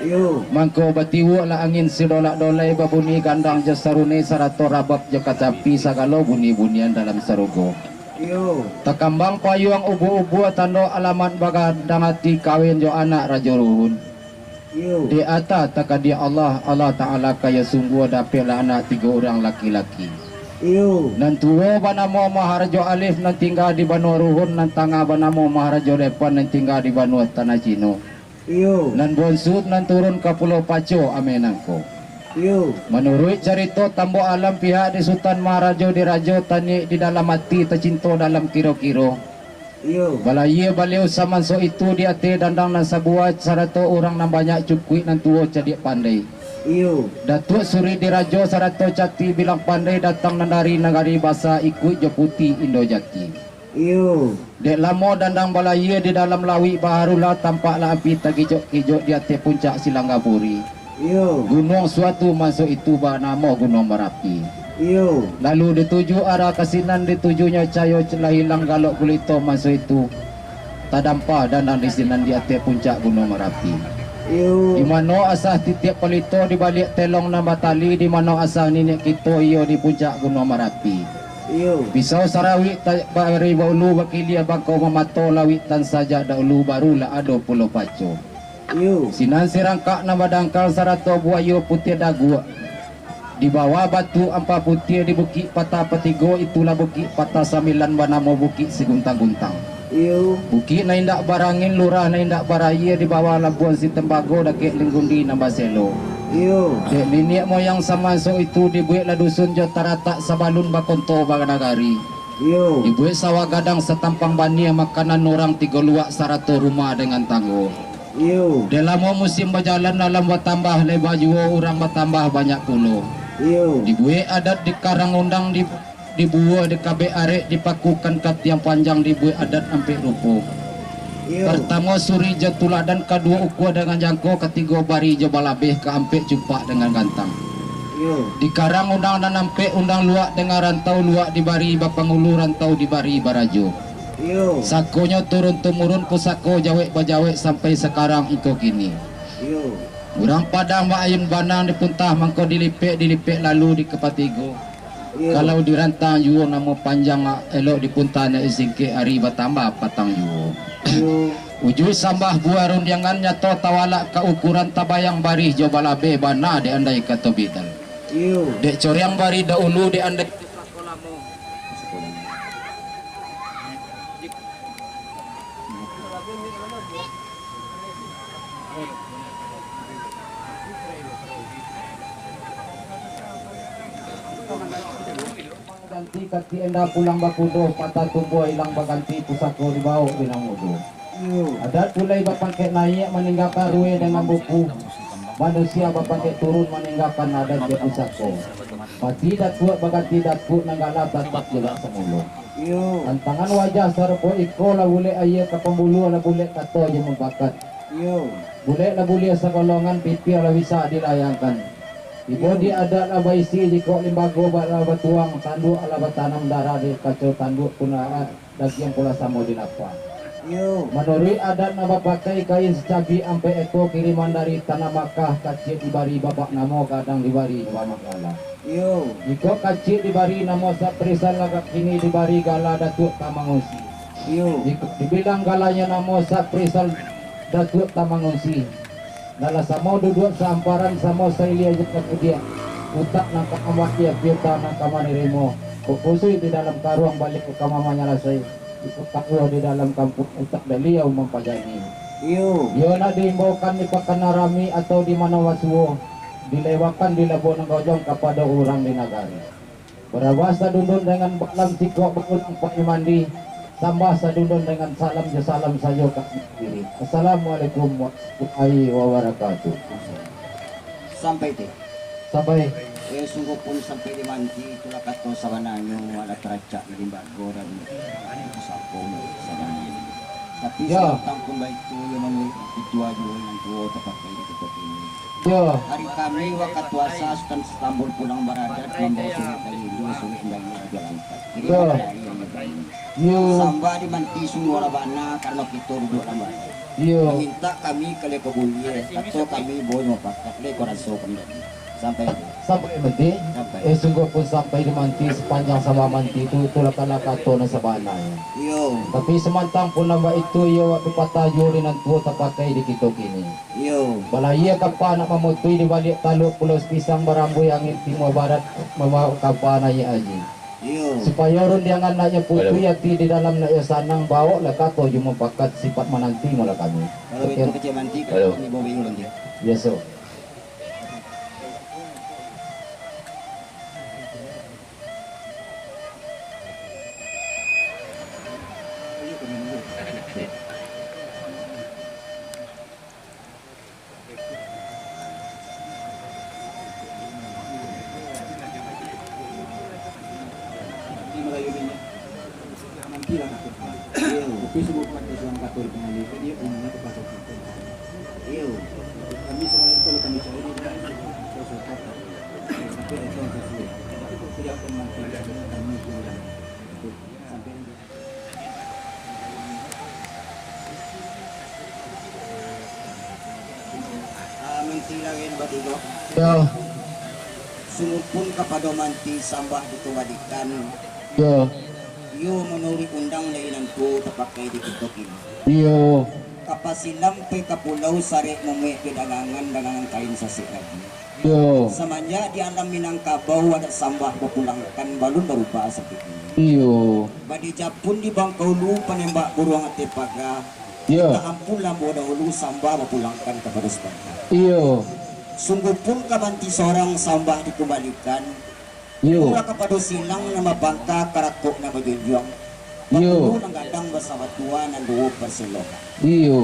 Iyo. Mangko batiuaklah angin sidolak-dolai, babuni gandang jo sarunai, sarato rabab jo kacapi, sagalo buni-bunian dalam sarugo. Iyo. Takambang payuang ubua-ubua, tando alamat bagadang ati, kawin jo anak Rajo Ruhun. Iyo. Di ateh takadiak Allah, Allah Ta'ala kaya sungguah, dapeklah anak tigo urang laki-laki. Iyo. Nan tuo banamo Maharajo Alif, nan tingga di banua Ruhun, nan tangah banamo Maharajo Depan, nan tingga di banua Tanah Cino. Iyo. Nan bonsu nan turun ka Pulau Paco, ameh nangko. Iyo. Manuruik carito Tambo Alam, pihak di Sutan Maharajo dirajo, taniaik di dalam ati, tacinto dalam kiro-kiro. Iyo. Balayia baliau samanso itu di ateh dandang nan sabuah, sarato urang nan banyak cukuik, nan tuo cadiak pandai. Iyo. Datuak Suri dirajo sarato Cati Bilang Pandai, datang nan dari nagari basa, ikuik jo Puti Indo Jati. Iyo. Dek lamo dandang balayia di dalam lauik baharu, lah tampaklah api tagijok-gijok di ateh puncak Silanggapuri. Iyo. Gunuang suatu manso itu banamo Gunuang Marapi. Iyo. Lalu dituju arah ka sinan, ditujunyo cayo lah ilang galok gulito manso itu. Tadampa dandang di sinan di ateh puncak Gunuang Marapi. Iyo. Di mano asah titiak palito di baliak telong nan batali, di mano asah niniak kito iyo di puncak Gunuang Marapi. Iyo. Pisau sarawik ta-, bari baulu bakilia bangkau mamato, lawik tan sajak dahulu barulah ado Pulau Paco. Iyo. Sinan sirangkak nan badangkal sarato buayo putiah daguak. Di bawah batu ampah putiah di Bukik Patah Patigo, itulah Bukik Patah Sambilan banamo Bukik Siguntang-guntang. Iyo. Bukik nan indak barangin, lurah nan indak barayie, di bawah labuan Sitembago dakek Linggundi nan baselo. Iyo. Dek niniak moyang samaso itu dibueklah dusun jo taratak sabalun bakonto banagari. Iyo. Dibuek sawah gadang satampang baniah, makanan urang tigo luak sarato rumah dengan tanggo. Iyo. Dek lamo musim bajalan, alam batambah leba juo, urang batambah banyak pulo. Iyo. Dibuek adat di karang undang, di, dibuo di kabek arek, dipakukan ka tiang panjang, dibuek adat ampek rupo. Iyo. Partamo suri jo tuladan, kaduo ukua dengan jangko, katigo bari jo balabeh, kaampek cupak dengan gantang. Iyo. Di karang undang nan ampek, undang luak dengan rantau, luak dibari bapangulu, rantau dibari barajo. Iyo. Sakonyo turun tumurun, pusako jawek bajawek sampai sakarang iko kini. Iyo. Urang Padang baayun banang dipuntah, mangko dilipek, dilipek lalu dikapatigo. Iyo. Kalau dirantang juo namo panjang, elok dipuntah nak disingkek, ari batambah patang juo. Iyo. Ujuik sambah buah rundiangan, nyato tawalak ka ukuran, tabayang barih jo balabeh, bana dek andai kato bidal. Iyo. Dek coriang bari dahulu, dek andai Ganti kaki enda pulang bakudo, patah tumbuah ilang baganti, pusako dibawok di nan mudo. Iyo. Adat pulai bapangkek naiak, maninggakan rue dengan buku. Manusia bapangkek turun, maninggakan adat jo pusako. Mati datuak baganti datuak, nan gala tatap jo nan samulo. Iyo. Tantangan wajah sarupo iko, lah bulek aia ka pambuluah, lah bulek kato jo mupakat. Iyo. Bulek lah buliah sagolongan, pitih lah bisa dilayangkan. Ibo Iyo. di adat lah baisi, jikok limbago ba-, lah batuang, tanduak lah batanam, darah di kaco tanduak pun lah, dagiang pulo samo dilapah. Iyo. Manuruik adat nan bapakai, kain sacabik ampek eko kiriman dari Tanah Makkah, kaciak dibari babak namo, gadang dibari babak gala. Iyo. Jikok kaciak dibari namo Saprisal, lah kini dibari gala Datuak Tamangunsi. Iyo. Jikok dibilang galanyo namo Saprisal Datuak Tamangunsi, Dalam samo duduak saamparan, samo sailia jo kakudiak. Utak nan ka mamatiak, piutang nan ka manarimo. Kok kusuik di dalam karuang, baliak ka mamanyalasai. Iko karuah di dalam kampuang, utak baliau mampajani. Iyo. Iyo nak diimbaukan di pakan nan rami atau di mano basuo, dilewakan di labuah nan gojong kapado urang di nagari. Barabah sadundun dengan balam, sikok bagulang pai mandi, sambah sadundun dengan salam, jo salam sajo ka diri. Assalamualaikum warahmatullahi wabarakatuh. Sampai tu. Sampai. Eh, sungguh pun sampai di manti, itulah kato sabananyo, alah taracak di limbago dan pusako sabananyo. Tapi Ya. samantang pun baitu, yo manuruik pituah juo nan tuo tapakai di kito kini. Yo. Hari kami wakatu asa Sutan Sitambul pulang baradat, mambawa suruik dari Indo, suruik dari Rajo Langkat. Jadi Yo. dari yang baik. Yo. Sambah di manti sungguh lah bana, karano kito duduak lambat. Yo. Mamintak kami kalian ka buliah, kato kami boh mapakat, lai ko raso kami tadi. Sampai. Sampai mati. Sampai. Eh, sungguh pun sampai di manti, sapanjang sambah manti tu, itulah kalah kato nan sabananyo. Iyo. Tapi samantang pun lambat itu, iyo wakatu patah juo di nan tuo tapakai di kito kini. Iyo. Balayia kapa nak mamutui di baliak taluak Pulau Pisang, barambuih angin timua barat, mambaok kapa naiak haji. Iyo. Supayo rundiangan nak yo putuih, Halo. ati di dalam nak yo sanang, bawoklah kato jo mupakat, sipat mananti mula kami. Kalau Sekian. itu kecil manti, Halo. kami bawa bingung nanti. Biaso. Iyo. Kami sekolah itu kalau kami cari di, sampai itu sesuai. Tidak pernah kami pulang. Sampai Yo. Sungguahpun kapado manti sambah dikumbalikan. Yo. Iyo manuruik undang dari nan tuo tapakai di kito kini. Iyo. Ka pasilam pai ka pulau sarek mamuek jo dagangan, dagangan kain sasek lagi. Iyo. Samanjak di alam Minangkabau adat sambah bapulangkan balun barubah sampai kini. Iyo. Badi japun di Bangkaulu panembak buruang ateh paga. Iyo. Mintak ampun lambo dahulu sambah bapulangkan kapado Sibanda. Iyo. Sungguahpun ka manti sorang sambah dikumbalikan. Iyo. Murah kapado silang nan bapangka, karakok nan bajunjuang. Iyo. Patuluah nan gadang basabatua nan duo parsilokan. Iyo.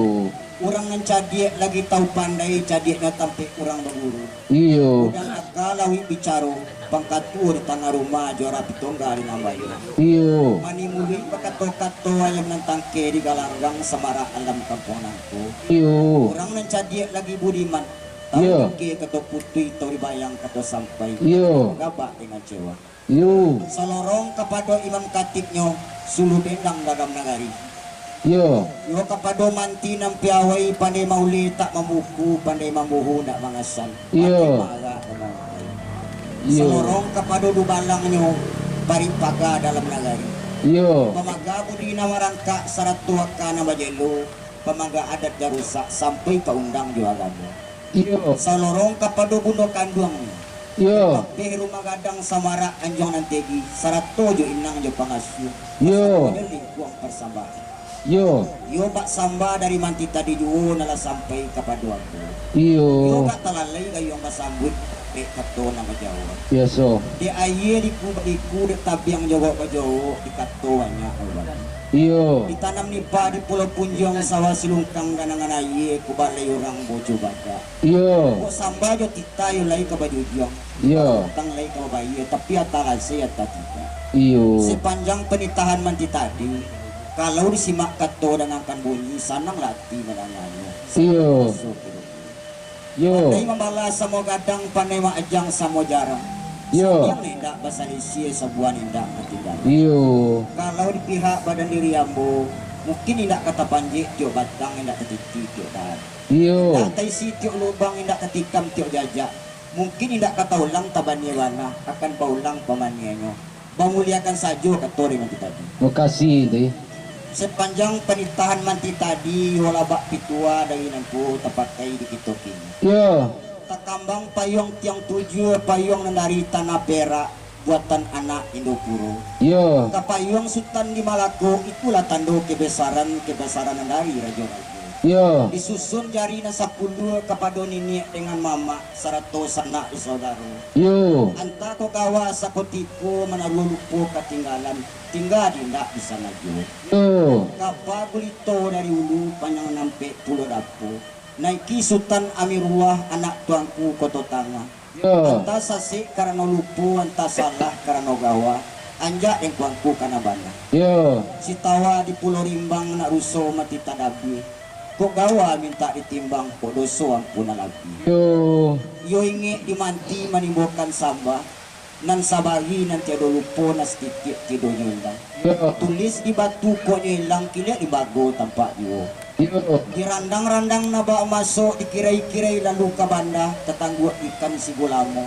Urang nan cadiak lagi tahu pandai, cadiaknyo tampek urang baguru. Iyo. Udang aka lauik bicaro, pangkatuo di tangah rumah, juara pitongga di nan bayo. Iyo. Mani muluik bakato-kato, ayam nan tangke di galanggang, samarak alam kampuang nangko. Iyo. Urang nan cadiak lagi budiman, tahu Iyo. Pikir kato putuih, tahu dibayang kato sampai. Iyo. Gabak dengan cewa. Yo. Salorong kapado imam katiknyo, suluh dendang dalam nagari. Yo. Yo kapado manti nan piawai, pandai mauleh tak mambuku, pandai mambuhu ndak mangasan. Yo. Pandai marak dan mamandai. Yo. Salorong kapado dubalangnyo, parik paga dalam nagari. Yo. Pamaga budi nan marangkak, sarato aka nan bajelo, pamaga adat jan rusak, sampai ka undang jo agamo. Iyo. Salorong kapado bundo kanduangnyo. Iyo. Tapeh rumah gadang samarak anjuang nan tegi, sarato jo inang jo pangasuah. Iyo. Sarato jo lingkuang parsambahan. Iyo. Iyo bak sambah dari manti tadi juo nan lah sampai kapado ambo. Iyo. Iyo bak talalai gayuang basambuik, dek kato nan bajawab. Biaso. Dek aia liku-liku, dek tabiang jogok bajowok, dikato banyak urang. Iyo. Ditanam nipah di Pulau Punjuang, sawah Silungkang, ganangan aia, kubalai urang bojo badak. Iyo. Kok sambah jo titah yo lai ka bajujuang. Iyo. Utang lai ka babayia, tapi ata lasai ata tidak. Iyo. Sapanjang panitahan manti tadi, kalau disimak kato dangakan bunyi, sananglah ati mandanganyo. Iyo. Raso kiro. Iyo. Pandai mambalah samo gadang, pandai maajang samo jarang. Iyo. Sabiang indak basalisiah, sabuah indak batinggalan. Iyo. Kalau di pihak badan diri ambo, mungkin indak ka tapanjek tiok batang, indak tatiti tiok dahan. Iyo. Indak taisi tiok lubang, indak tatikam tiok jajak. Mungkin indak ka taulang tabaniah bana, akan baulang pamaniahnyo. Bamuliakan sajo kato dari manti tadi. Makasih, Nti. Sapanjang panitahan manti tadi, iyo lah bak pituah dari nan tuo tapakai di kito kini. Iyo. Takambang payuang tiang tujuah, payuang nan dari tanah perak, buatan anak Indopuro. Iyo. Ka payuang Sutan di Malako, itulah tando kebesaran, kebesaran nan dari rajo-rajo. Iyo. Disusun jari nan sapuluah kapado niniak dengan mamak, sarato sanak jo saudaro. Iyo. Antah ko gawa sakutiko manaruah lupo katinggalan, tingga di indak disangajo. Iyo. Kapa gulito dari ulu, panjang nampek pulo dapo. Naiki Sutan Amirullah, anak Tuanku Koto Tangah. Yo. Antah sasek karano lupo, antah salah karano gawa, anjak dengkuangku kana bana. Yo. Sitawa di Pulo Rimbang, nak ruso mati tadabiah. Kok gawa mintak ditimbang, kok doso ampunan labiah. Yo. Iyo ingek di manti manimbokan sambah, nan sabari nan tiado lupo, nan satitiak tidonyo ilang. Yo. Tulis di batu kok nyo ilang, kiliak di bago tampak juo. Yo. Dirandang-randang nan bak masok, dikirai-kirai lalu ka banda, tatangguak ikan sigo lamo.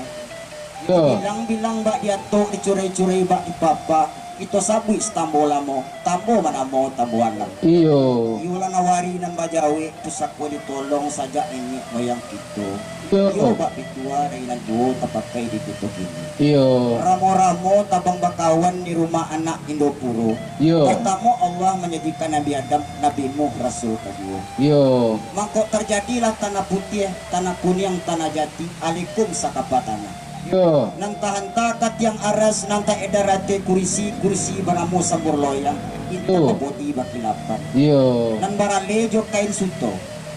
Yo. Dibilang-bilang bak diatok, dicurai-curai bak dipapa, kito sabuik satambo lamo, tambo manamo tambo alang. Iyo. Iyolah nawari nan bajawek, pusako ditolong sajak niniak moyang kito. Iyo. Iyo bak pituah dari nan tuo tapakai di kito kini. Iyo. Ramo-ramo tabang bakawan di rumah anak Indopuro. Iyo. Partamo Allah manjadikan Nabi Adam, Nabi Nuh rasul kaduo. Iyo. Mangko tarjadilah tanah putiah, tanah kuniang, tanah jati, alaikum sakapa tanah. Iyo. Nan tahanta ka tiang aras, nan taedar ateh kurisi, kurisi banamo sambur loyang, indak Iyo. babodi bakilapan. Iyo. Nan baraleh jo kain suto.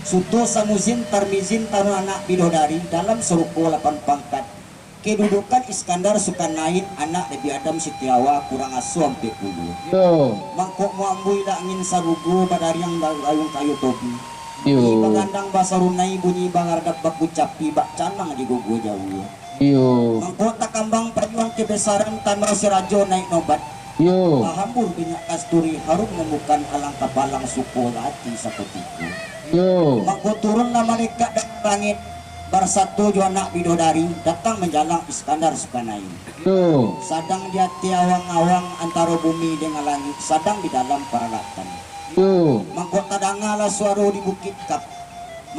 Suto Samuzin, Tarmizin, taruih anak bidodari, dalam sarugo lapan pangkat. Kedudukan Iskandar Sukarnain, anak Nabi Adam Siti Hawa, kurang aso ampek puluah. Iyo. Mangko muambuilah angin sarugo, badariang da-, dayuang kayu tobi. Iyo. Bunyi bagandang basarunai, bunyi bagaradap bakucapi, bak canang di gugua jauah. Iyo. Mangko takambang payuang kebesaran, tando si rajo naik nobat. Iyo. Bahambur minyak kasturi, harum mamukan alang kapalang, suko lah ati sakutiko. Iyo. Mangko turunlah malaikat dari langik, Barasato jo anak bidodari, datang manjalang Iskandar Sukanain. Yo. Sadang di ateh awang-awang antaro bumi dengan langik, sadang di dalam paralatan. Yo. Mangko tadangalah suaro di Bukik Kap,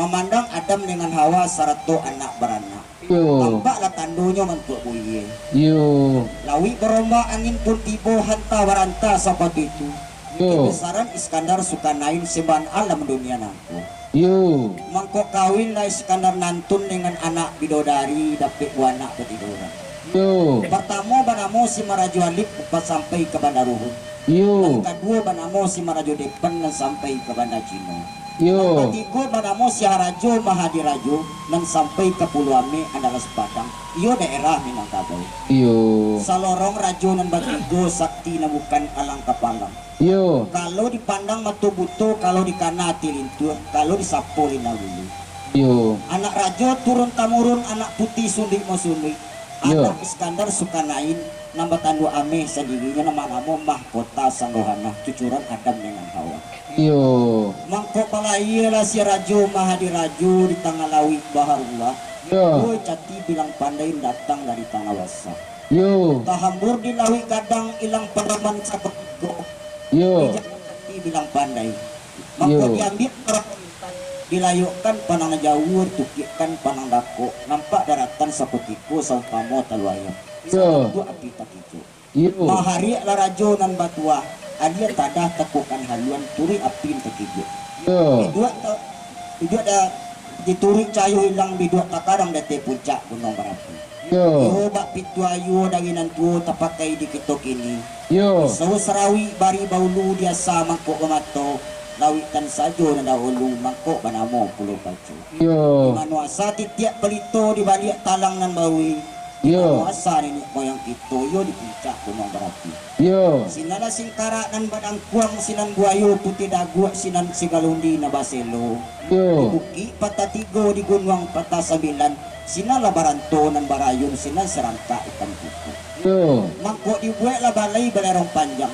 mamandang Adam dengan Hawa sarato anak baranak. Yo. Tampaklah tandonyo mantuak buie. Yo. Lauik barombak, angin pun tibo, hanta baranta sapato itu. Yo. Kebesaran Iskandar Sukanain sembahan alam dunia nangko. Yo. Mangko kawinlah Iskandar nantun dengan anak bidodari, dapek buah anak batigo urang. Yo. Partamo banamo si Marajo Alip, sampai ka Banda Ruhun. Iyo. Nan kaduo banamo si Marajo Depan nan sampai ka Banda Cino. Iyo. Nan katigo banamo si Harajo Mahadirajo nan sampai ka Pulau Amek, Andalas Padang, iyo daerah Minangkabau. Iyo. Salorong rajo nan batigo, sakti nan bukan alang kapalang. Iyo. Kalau dipandang mato buto, kalau dikana ati lintuak, kalau disapo lina bulu. Iyo. Anak rajo turun tamurun, anak putiah sunduik masunduik. Iyo. Anak Iskandar Sukanain, nan batanduak ameh sandirinyo, nan banamo Mahkota Sanggohana, cucuran Adam dengan Hawa. Iyo. Mangko balahialah si Rajo Mahadirajo di tangah lauik baharullah. Iyo. Dua cati bilang pandai datang dari tangah basa. Iyo. Tahambur di lauik gadang, ilang pangaman sakutiko. Iyo. Bijak cati bilang pandai. Mako iyo. Diambiak parang, dilayokkan panang nan jauah, ditukikkan panang dakok, nampak daratan sakutiko saumpamo talu ayam. Iyo. Sabantuak api takijok. Iyo. Mahariaklah rajo nan batuah, adia tadah takuakan haluan, turuik api nan takijok. Iyo. Biduak ta-, biduak da-, dituruik cahayo ilang, biduak takadang di ateh puncak gunuang barapi. Iyo. Iyo bak pituah ayo dari nan tuo tapakai di kito kini. Iyo. Pisau sarawik bari baulu, di asa mangkok bamato, lauik tan sajo nan dahulu, mangkok banamo Pulau Pacu. Iyo. Di mano asa titiak palito di baliak talang nan baui. Iyo. Di mano asa niniak moyang kito, iyo di puncak gunuang barapi. Iyo. Sinanlah singkarak nan badangkuang, sinan buayo putiah daguak, sinan sigalundi nan baselo. Iyo. Di bukik patah tigo, di gunuang patah sambilan, sinanlah baranto nan barayun, sinan sarangkak ikan kuku. Iyo. Mangko dibueklah balai balerong panjang,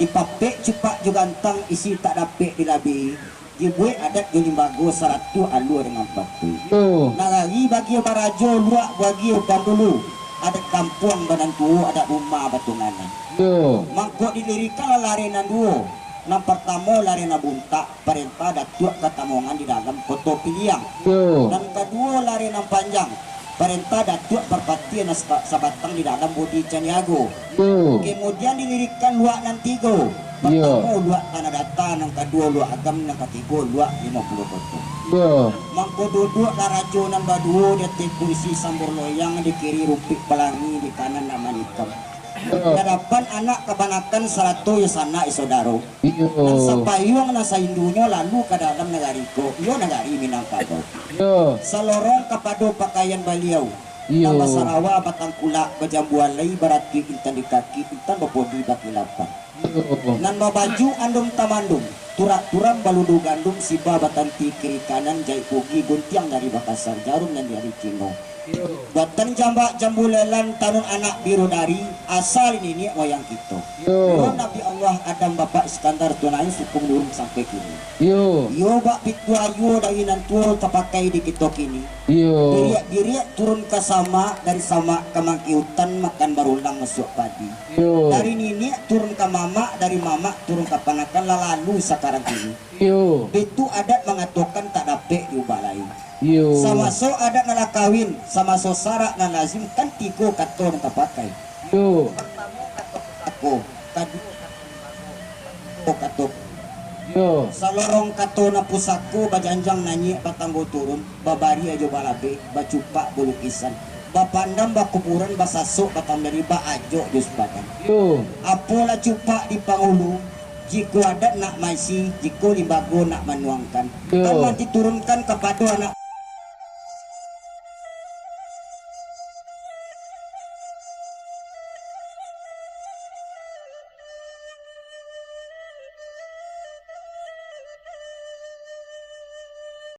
dipapek cupak jo gantang, isi tak dapek dilabihi. Dibuek adat jo limbago, saratuih alua dengan patuik. Yo. Nagari bagian barajo, luak bagian pambulu. Adat kampuang banan tuo, adat rumah batunganan. Yo. Mangko dilirikanlah lareh nan duo. Nan partamo lareh nan buntak, parentah Datuak Katamongan di dalam Koto Piliang. Yo. Nan kaduo lareh nan panjang, parentah Datuak Parpatiah nan saba-, sabatang di dalam Bodi Caniago. Yo. Kemudian dilirikan luak nan tigo. Yo. Partamo luak Tanah Data, nan kaduo luak Agam, nan katigo luak Limo Puluah Koto. Yo. Mangko duduaklah rajo nan baduo di ateh kurisi sambur loyang, di kiri Rumpik Palangi, di kanan Aman Itam. Yo. Di adapan anak kabanakan sarato yo sanak yo saudaro. Iyo. Nan sapayuang nan saindunyo lalu ka dalam nagari ko, iyo nagari Minangkabau. Iyo. Salorong kapado pakaian baliau. Iyo. Nan basarawa batangkulak, bajambu alai, baratuih intan di kaki, intan bapodi bakilapan. Iyo. Nan babaju andum tamandum, turak turam baludu gandum, siba batanti kiri kanan, jaik bugi guntiang dari bakasar, jarum nan dari Cino. Yo. Batan jambak jambu lelan, tanun anak bidodari, asa niniak moyang kito. Yo. Yo Nabi Allah Adam, Bapak Iskandar Tunain, suku menurun sampai kini. Yo. Yo bak pituah ayo dari nan tuo tapakai di kito kini. Yo. Biriak-biriak turun ka samak, dari samak ka mangkiutan, makan barulang masuak padi. Yo. Dari niniak turun ka mamak, dari mamak turun ka panakan, lah lalu sakarang kini. Iyo. Itu adat mangatokan tak dapek diubah lai. Iyo. Samaso adat nan lah kawin, samaso sarak nan lazim, kan tigo kato nan tapakai. Iyo. Partamo kato pusako, kaduo kato pusako, kato. Iyo. Salorong kato nan pusako, bajanjang naiak, batanggo turun, babaria jo balabeh, bacupak balukisan, bapandam bakuburan, basasok batambari, baajok jo supadan. Iyo. Apolah cupak di pangulu, jikok adat nak maisi, jikok limbago nak manuangkan. Yo. Kan diturunkan kapado anak